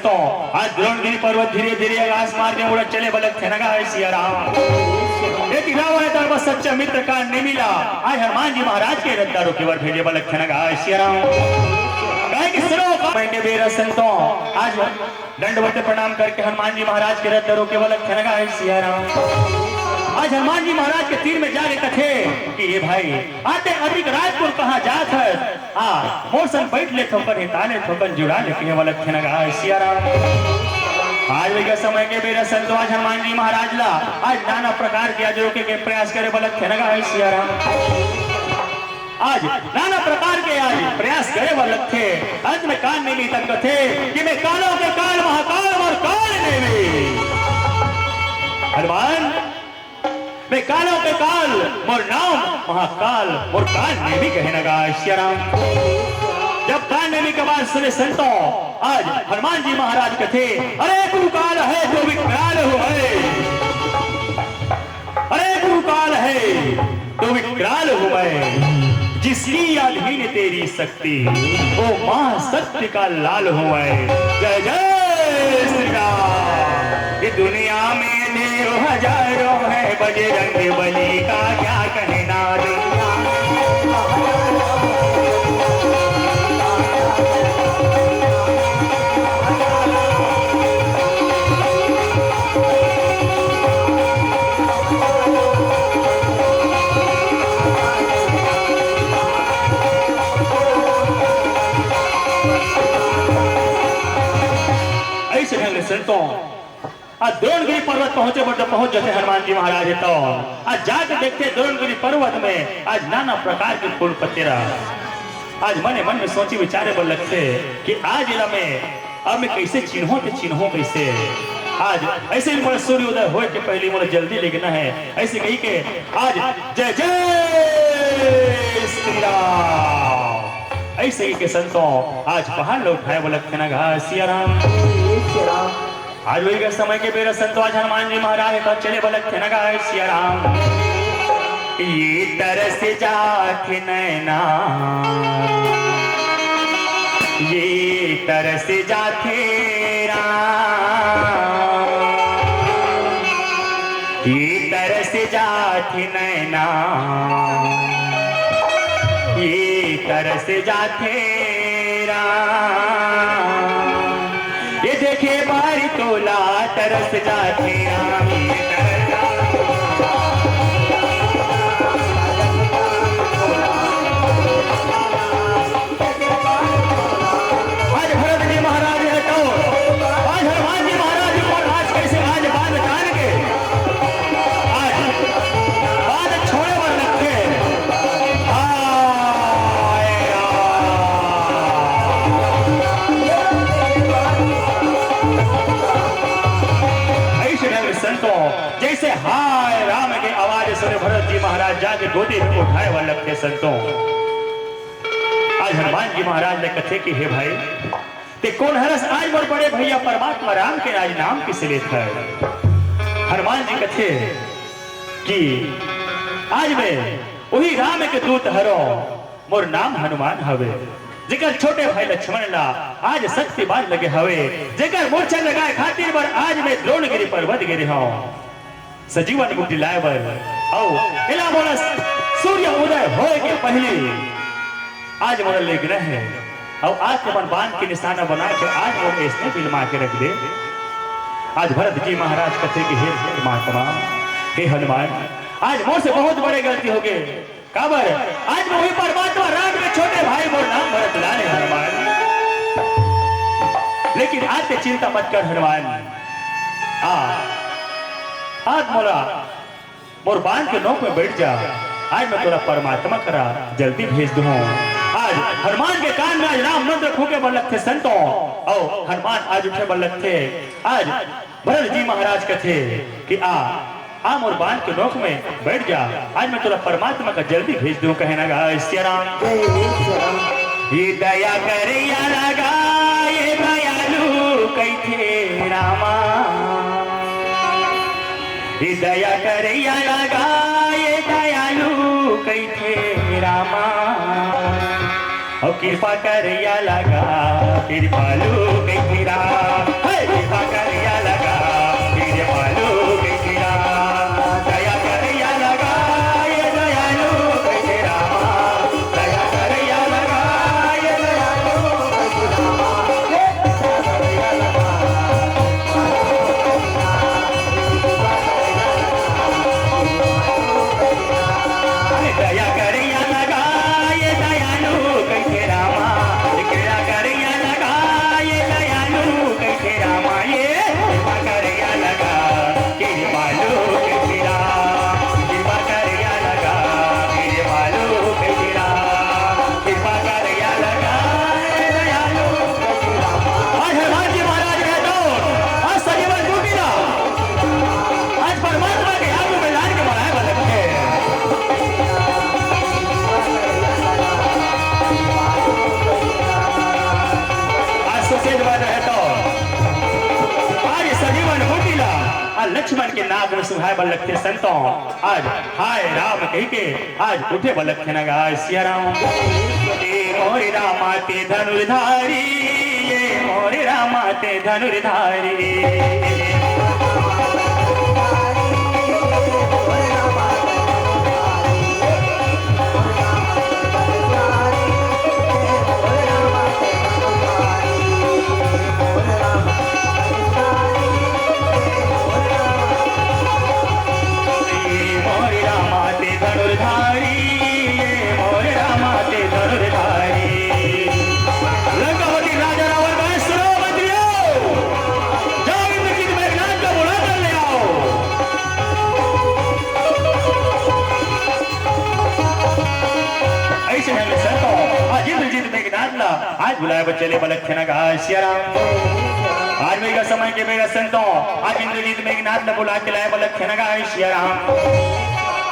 तो आज द्रोणगिरी पर्वत धीरे धीरे आकाश मार्ग में उड़त चले बलक थे नगा है सिया राम। एक रावण दल बस सच्चा मित्र का निमिला। आज हनुमान जी महाराज के रद्दा रोके बर भेजे बलक थे नगा है सिया राम। कहे कि सुनो का मैंने बेरा संतो आज दंडवत प्रणाम करके हनुमान जी महाराज के रद्दा रोके बलक थे नगा है सिया राम। आज हनुमान जी महाराज के तीर में जाके कथे कि ये भाई आते अधिक रायपुर कहाँ जात है। आ, मोर संग बैठ ले थोकन, हिता ले थोकन, जुड़ा ले कहे वाला खेनगा है सिया राम। आज वही का समय के बेरा संतो आज हनुमान जी महाराज ला आज नाना प्रकार के आज रोके के प्रयास करे वाला खेनगा है सिया राम। आज नाना प्रकार के आज प्रयास करे वाला थे। अंत में काल नेमी तक थे कि मैं कालों के काल महाकाल और काल नेमी। हनुमान मैं कालों के काल, मोर नाम महाकाल, मोर काल नेमी कहे नगा सिया राम। जब काल नेमी के बात सुने संतो, आज हनुमान जी महाराज कथे, अरे गुरु काल है जो विकराल हो है, अरे गुरु काल है जो विकराल हो है, जिसकी अधीन तेरी शक्ति, ओ माँ शक्ति का लाल हो मैं। जय जय श्री राम। ये दुनिया में देव हजारों हैं, बजरंग बली का क्या कहना। दुनिया में देव हजारों हैं, बजरंग बली का क्या कहना। ऐसे ढंग से संतों, आज द्रोणगिरी पर्वत पहुंचे, बड़ पहुंच जाते हनुमान जी महाराज। तो आज जाके देखते द्रोणगिरी पर्वत में आज नाना प्रकार के फूल पत्तेरा। आज मने मन में सोची विचारे बर लगते कि आज इला में अब मैं कैसे चिन्हों के चिन्हों कैसे। आज ऐसे भी मोला सूर्योदय होए के पहले मोला जल्दी लेगना है, ऐसे कही के आज जय जय श्री राम। ऐसे ही के संतों आज पहाड़ ला उठाए बोलत थे ना गा सिया राम। आज वही का समय के बेरा संतों आज हनुमान जी महाराज का चले बोलत थे ना गा सिया राम। ये तरस जात नैना, ये तरस जात राम, ये तरस जात नैना, ये तरस जात राम। ये देखे बारी तोला तरस जात राम, ये तरस आज भरत जी महाराज है तो आज हनुमान जी महाराज ऊपर आज कैसे आज बांध कान के आज बांध छोड़े बर लगथे। हाय राम। ऐसे ढंग संतों जैसे हाय राम के आवाज सुने भरत जी महाराज जाके गोदी में उठाए बर लगथे संतों। आज हनुमान जी महाराज ने कथे कि हे भाई, ते कोन हरस आज मोर बड़े भैया परमात्मा राम के आज नाम किसे लेत है? हनुमान जी कथे कि आज मैं वही राम के दूत हरो, मोर नाम हनुमान हवे, जेकर छोटे भाई लक्ष्मण ला आज शक्ति बाण लगे हवे, जेकर मूर्छा लगाए खातिर बर आज मैं द्रोणगिरी पर्वत गिरे हूँ। सजीवन मुक्ति लाए बर अउ एला मोला सूर्य उदय होए के पहले आज मोला लेगना है। अउ आज के मन बांध के निशाना बना के आज मोला ऐसने बिलमा के रख दे। आज भरत जी महाराज कथे कि हे महात्मा, हे हनुमान, आज मोर से बहुत बड़े गलती हो गए। काबर आज मैं वही परमात्मा राम के छोटे भाई मोर नाम भरत लाल है हनुमान। लेकिन आज ते चिंता मत कर हनुमान। आ, आज मोला मोर बांध के नोक में बैठ जा। आज मैं तोला परमात्मा करा जल्दी भेज दूँ। आज हनुमान के कान में आज राम मंत्र फूके बर लगथे संतों। अउ हनुमान आज उठे बर लगथे। आज भरत जी महाराज कथे कि आ आ मोर बांध के नोक में बैठ जा, आज मैं तोला परमात्मा का जल्दी भेज दूँ, कहे ना गा सिया राम। जय सिया राम। ये दया करैया लगा, ये दयालु कहिथे रामा। ये दया करैया लगा, ये दयालु कहिथे रामा। अउ कृपा करैया लगा, कृपालु कहिथे राम। लक्ष्मण के नाक में सुहाए बर लगथे संतों। आज हाय राम कहि के आज उठे बर लगथे न गा सिया राम। ए मोरे रामा ते धनुर्धारी, ए मोरे रामा ते धनुर्धारी। मोरे रामा ते धनुर्धारी, ये मोरे रामा ते धनुर्धारी। लंकापति राजा रावण का सुनो मंत्रियों, जाओ इंद्रजीत मेघनाथ को बुला कर ले आओ। ऐसे ढंग से तो आज इंद्रजीत मेघनाथ ला आज बुलाए बर चले बर लगथे न गा सिया राम। आज वही का समय के बेरा संतों, आज इंद्रजीत मेघनाथ ला बुला के लाए बर लगथे न गा सिया राम।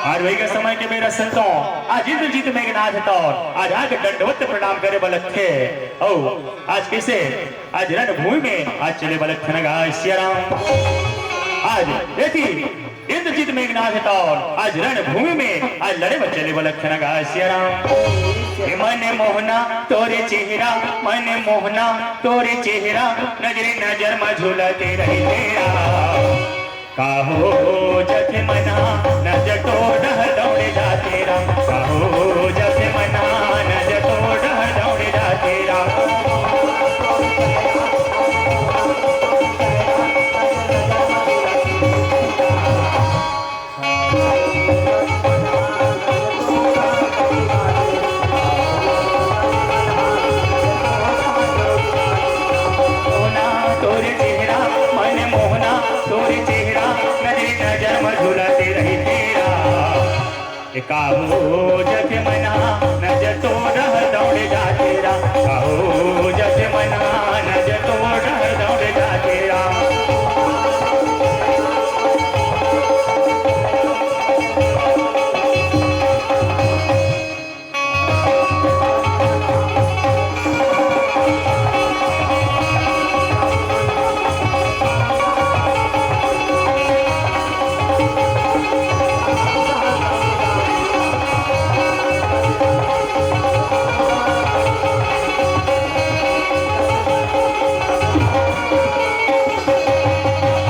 आज वही का समय के बेरा संतों, आज इंद्रजीत मेघनाथ तो आज आके दंडवत प्रणाम करे बर लगथे। ओ, आज कैसे आज रणभूमि में आज चले बर लगथे न गा सिया राम। आज यदि इंद्रजीत मेघनाथ तौर आज रणभूमि में आज लड़े बर चले बर लगथे न गा सिया राम। ए मन मोहना तोरे चेहरा, मन मोहना तोरे चेहरा, नजरे नजर मा झूलते रही तेरा। काहो जथे मना नजर तो डहर दौड़े जाते राम, काहो जथे मना नजर तो डहर दौड़े जाते राम। मोहना तोरे चेहरा, मन मोहना तोरे चेहरा, नजर नजर मा झूलते रही तेरा। ए काहो जथे मना नजर तो डहर दौड़े जाते राम, काहो जथे मना नजर तो डहर दौड़े जाते राम।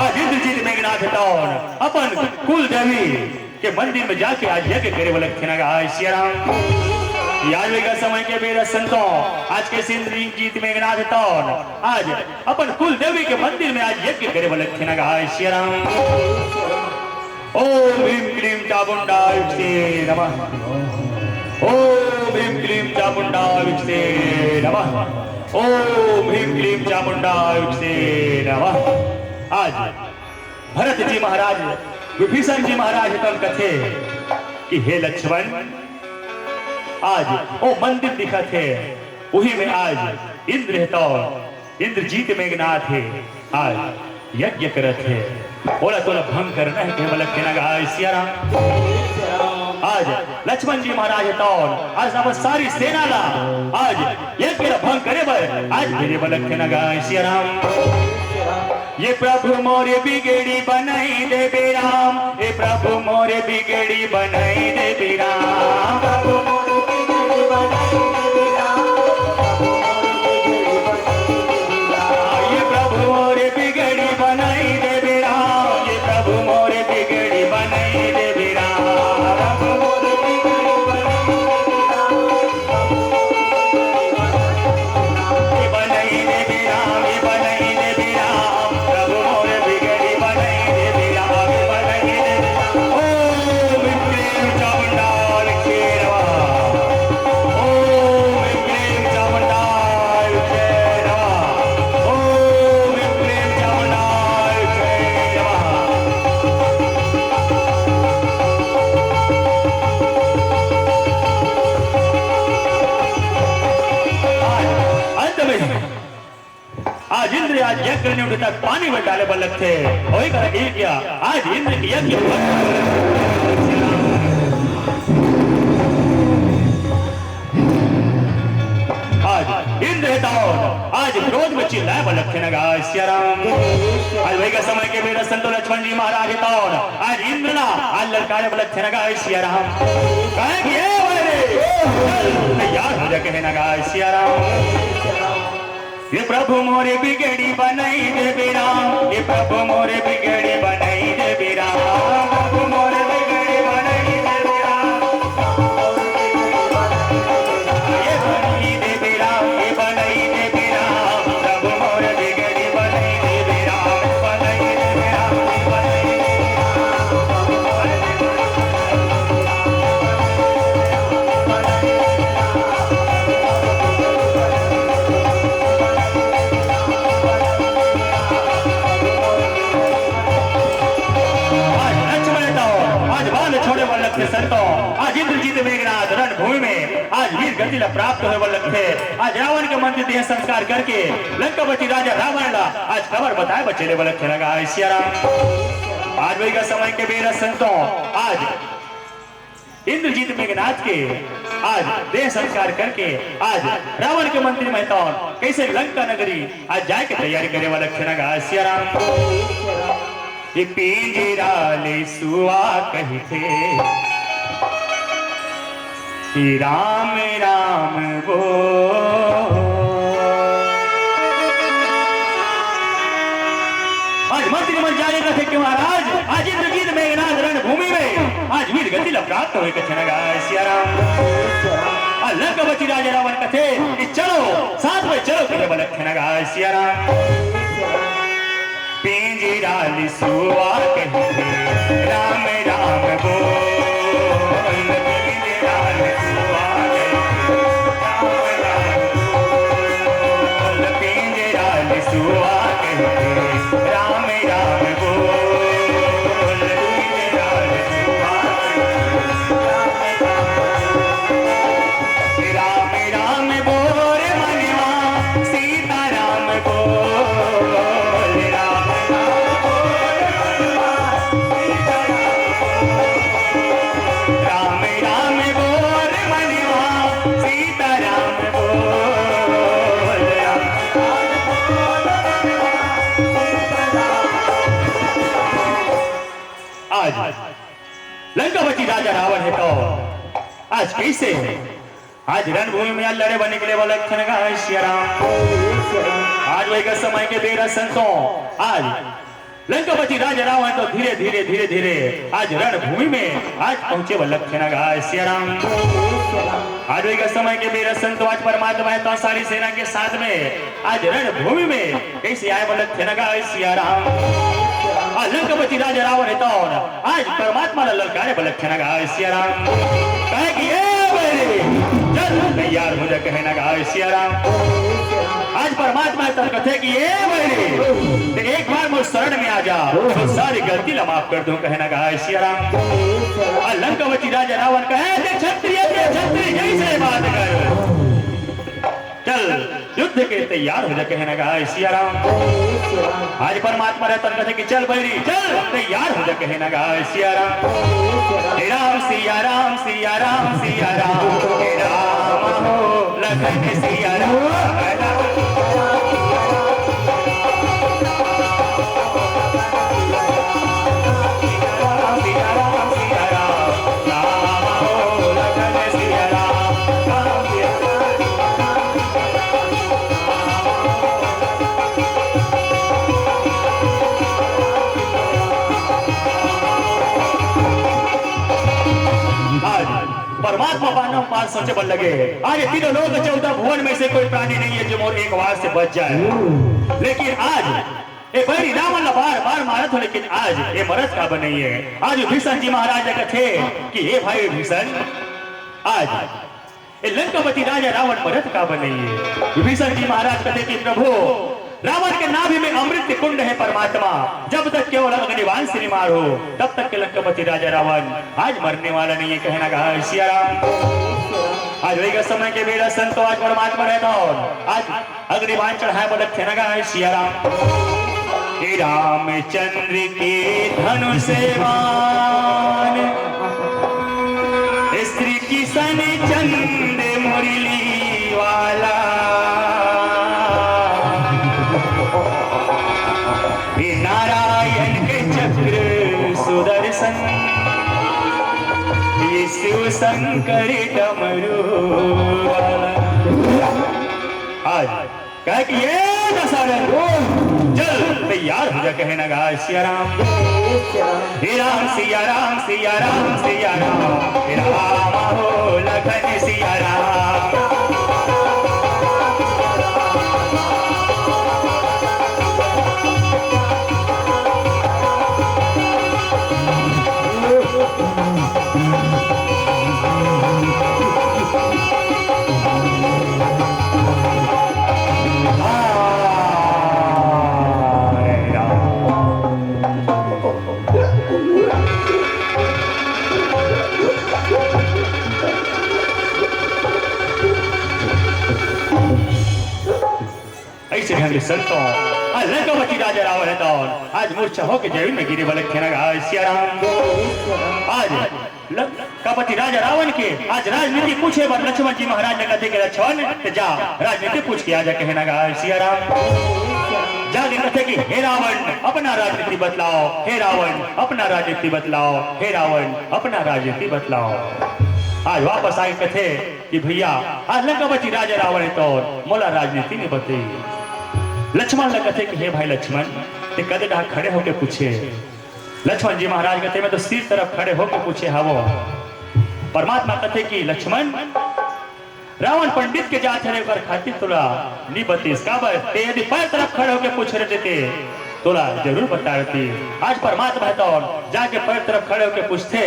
आज इंद्रजीत मेघनाथ तौर अपन कुल देवी के मंदिर में जाके आज यज्ञ करे बर लगथे न गा सिया राम। आज वही का समय के बेरा संतों, आज के इंद्रजीत मेघनाथ तौर आज अपन कुल देवी के मंदिर में आज यज्ञ करे बर लगथे न गा सिया राम। ओम ह्रीं क्लीं चामुंडाय विद्महे नमः। ओम ह्रीं क्लीं चामुंडाय विद्महे नमः। ओम ह्रीं क्लीं चामुंडाय विद्महे नमः। आज भरत जी महाराज, विभीषण जी महाराज तन कथे कि हे लक्ष्मण, आज ओ मंदिर दिखत हे, उही में आज इंद्र हे तो इंद्रजीत मेघनाथ हे, आज यज्ञ करत हे। ओला तोला भंग करना हे, कहे बर लगथे न गा सिया राम। आज लक्ष्मण जी महाराज हे तो आज अपन सारी सेना ला आज यज्ञ ला भंग करे बर आज भेजे बर लगथे न गा सिया राम। ये प्रभु मोरे बिगड़ी बनाई देबे राम, ये प्रभु मोरे बिगड़ी बनाई देबे राम। प्रभु मोरे बिगड़ी बनाई देबे राम, ये प्रभु मोरे बिगड़ी बनाई देबे राम, ये प्रभु मोरे बिगड़ी बनाई देबे राम। प्रभु मोरे बिगड़ी बनाई देबे राम। अंत में आज इंद्र आज यज्ञ करने उठे तक पानी में डाले बर लगथे। ओही करा एक या आज इंद्र के यज्ञ आज इंद्र हे तो आज क्रोध में चिल्लाए बर लगथे न गा सिया राम। आज वही का समय के बेरा संतो लक्ष्मण जी महाराज हे तौन आज इंद्र ला आज ललकारे बर लगथे न गा सिया राम। कहे कि ए भाई रे, चल तैयार हो जा कहे न गा सिया राम। ये प्रभु मोरे बिगड़ी बनाई देबे राम, ये प्रभु मोरे बिगड़ी बनाई देबे राम, प्रभु मोरे बिगड़ी बनाई देबे राम। ये बनाई देबे राम, ये बनाई देबे राम, प्रभु मोरे बिगड़ी बनाई देबे राम, बनाई देबे राम, बनाई देबे राम। आज लक्ष्मण तो, आज बाण छोड़े बर लगथे संतो, आज इंद्रजीत मेघनाथ रणभूमि में, आज वीर गति ला प्राप्त होए बर लगथे। आज रावण के मंत्री देह संस्कार करके लंकापति राजा रावण ला आज खबर बताए बर चले बर लगथे न गा सिया राम। आज वही का समय के बेरा संतो, आज इंद्रजीत मेघनाथ के आज देह संस्कार करके आज रावण के मंत्री महतौन कैसे लंका नगरी आज जाए के तैयारी करे वाला खेना गा सिया राम। ये पिंजरा ले सुआ कहिथे कि राम राम बोल। आज मंत्री मन जाने रथे कि महाराज आज इंद्रजीत मेघनाथ रणभूमि में आज वीर गति ला प्राप्त होए कथे न गा सिया राम। आ लंकापति राजा रावण कथे कि चलो साथ में चलो कहे बलक न गा सिया राम। पिंजरा ले सुआ कहिथे राम राम बोल। पिंजरा ले सुआ कहिथे राम राम बोल। पिंजरा ले सुआ कहिथे राम राम बोल। पिंजरा ले सुआ कहिथे राम राम बोल। राम राम बोल मनवा सीता राम बोल। राम राम बोल मनवा सीता राम बोल। राम राम बोल मनवा सीता राम बोल। आज लंकापति राजा रावण हे तो आज कैसे आज रणभूमि में लड़े बर निकले वाला खनगा है सिया राम। आज वही का समय के बेरा संतो आज लंकापति राजा रावण तो धीरे धीरे धीरे धीरे आज रणभूमि में आज पहुंचे वाला खनगा है सिया राम। आज वही का समय के बेरा संतो आज परमात्मा है तो सारी सेना के साथ में आज रणभूमि में कैसे आए वाला खनगा है सिया राम। आज लंकापति राजा रावण है तो आज परमात्मा ला ललकारे बर लगथे न गा सिया राम। कहे कि ए बैरी, चल तैयार हो जा कहे न गा सिया राम। आज परमात्मा तब कथे कि ए बैरी, ते एक बार मोर शरण में आ जा, तो सारी गलती ला माफ कर दूं कहे न गा सिया राम। आ लंकावती राजा रावण कहे, ते क्षत्रिय, ते क्षत्रिय जैसे बात कर। चल, युद्ध के तैयार हो जा, कहे न गा सिया राम। आज परमात्मा रहता कथे कि चल बैरी, चल, तैयार हो जा, कहे न गा सिया राम। हे राम सिया राम, सिया राम, सिया राम, हे राम हो, लखन सिया राम। आज परमात्मा बारंबार सोचे बर लगे, आज तीनों लोक चौदह भुवन में से कोई प्राणी नहीं है जो मोर एक वार से बच जाए। लेकिन आज ये बैरी रावण ला बार बार मारत हो, लेकिन आज ये मरत काबर नहीं है। आज विभीषण जी महाराज कथे कि हे भाई विभीषण, आज ये लंकापति राजा रावण मरत काबर नहीं है। विभीषण जी महाराज कथे कि प्रभु, रावण के नाभि में अमृत कुंड है परमात्मा, जब तक केवल अग्निबाण से नहीं मार हो, तब तक के लंकापति राजा रावण आज मरने वाला नहीं है। कहे न गा सिया राम। आज वही का समय के बेरा संतो आज परमात्मा रहता हो, आज अग्निबाण चढ़ाए बर लगथे न गा सिया राम। हे रामचंद्र के धनुष बाण, श्री किशन चंद मुरली वाला। संग ये शिव शंकर डमरू वाला। आज कहे कि ये दशहरा चल तैयार हो जा, कहे नगार सिया राम। हे राम सिया राम, सिया राम, सिया राम, हे राम हो लखन सिया राम। ऐसे ढंग ले संतों, आज लंकापति राजा रावण हे तौन आज मूर्छा होके जमीन में गिरे बलक थे नगार सिया राम। आज लंकापति राजा रावण के आज राजनीति पूछे बर लक्ष्मण जी महाराज ने कथे के लक्ष्मण ते जा राजनीति पूछ के आ जा, कहे नगार सिया राम। जाके कथे कि हे रावण, अपना राजनीति बतलाओ, हे रावण, अपना राजनीति बतलाओ, हे रावण, अपना राजनीति बतलाओ। आज वापस आके कथे कि भैया, आज लंकापति राजा रावण हे तौन मोला राजनीति नइ बतई। लक्ष्मण ला कथे कि हे भाई लक्ष्मण, ते कदे डहा खड़े होके पूछे। लक्ष्मण जी महाराज कथे, मैं तो सिर तरफ खड़े होके पूछे हवों। परमात्मा कथे कि लक्ष्मण, रावण पंडित के जात हरे, ओकर खातिर तोला नइ बतीस। काबर? ते यदि पैर तरफ खड़े होके पूछ रहे ते तोला जरूर बता देती। आज परमात्मा हे तौन जाके पैर तरफ खड़े होके पूछथे,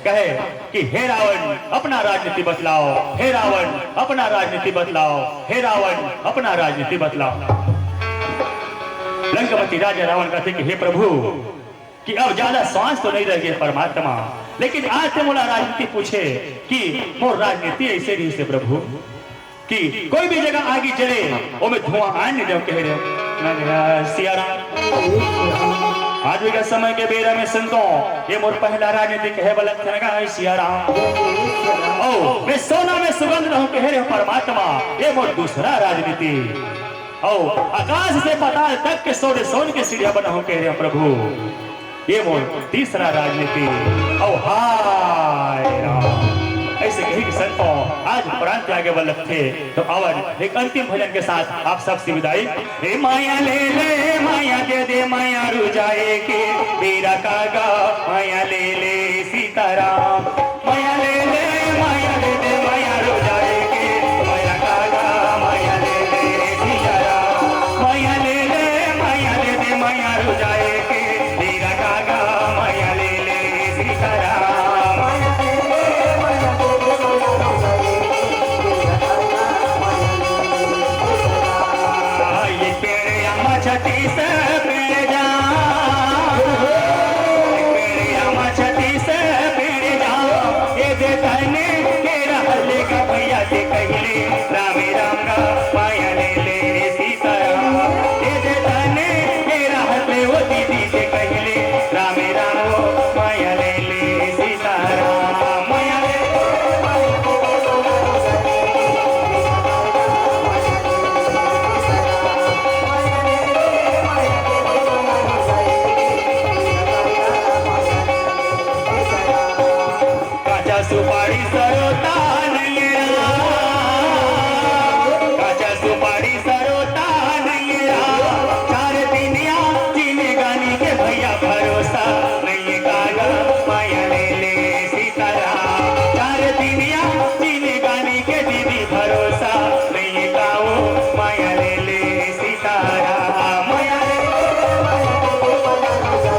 कहे कि हे रावण, अपना राजनीति बतलाओ, हे रावण, अपना राजनीति बतलाओ, हे रावण, अपना राजनीति बतलाओ। लंकापति राजा रावण कथे कि हे प्रभु, कि अब ज्यादा सांस तो नइ रह गे परमात्मा, लेकिन आज ते मोला राजनीति पूछे कि मोर राजनीति ऐसे रहिस हे प्रभु कि कोई भी जगह आगी जले, ओमे धुआं आन नइ देवंव, कहे रहे नगार सिया राम। आज भी का समय के बेरा में संतों, ये मोर पहला राजनीति कहे बलक थे नगार सिया राम। ओ, मैं सोना में सुगंध रहूं, कहे रहे परमात्मा, ये मोर दूसरा राजनीति। ओ, आकाश से पाताल तक के सोने सोन के सीढ़िया बनाहूं, कहे रहे प्रभु। ये मोर तीसरा राजनीति। अउ हाय राम, ऐसे कही कि संतों, आज प्राण त्यागे बर लगथे। तो अवन एक अंतिम भजन के साथ आप सबसे विदाई। हे माया ले ले, माया दे दे, माया रुजाए के बेरा कागा, माया ले ले सीताराम। माया ले ले, माया दे दे, माया रुजाए के बेरा कागा, माया ले ले सीताराम। माया ले ले, माया दे दे, माया रुजाए के बेरा कागा, माया ले ले सीताराम। ये पेड़ अम्मा छत्तीस पेड़ जा, पेड़ अम्मा छत्तीस पेड़ जा, ये दे तने के रहले का भैया ते कहले, रामे राम गा माया ले ले सीताराम। ये दे तने के रहले वो दीदी ते कहले, रामे राम वो माया ले ले सीताराम। माया ले ले, माया ले ले, माया ले ले सीताराम। काचा सुपारी सरोता नइये राम, काचा सुपारी सरोता नइये राम। चार दिनिया जिनगानी के भैया भरोसा नइये कागा, माया ले ले सीताराम। चार दिनिया जिनगानी के दीदी भरोसा नइये काओ, माया ले ले सीताराम। माया ले ले, माया ले ले, माया ले ले।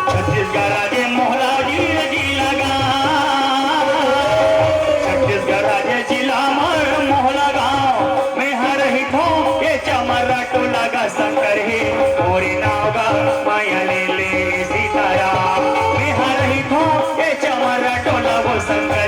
छत्तीसगढ़ राज्य मोहला गिर जिला गाँव, छत्तीसगढ़ राज्य जिला मर मोहला गाँव, मैं हर ही थो ये चमर्रा टोला गा शंकर हे, मोरे नाव गा माया ले ले सीताराम। मैं हर ही थो ये चमर्रा टोला वो शंकर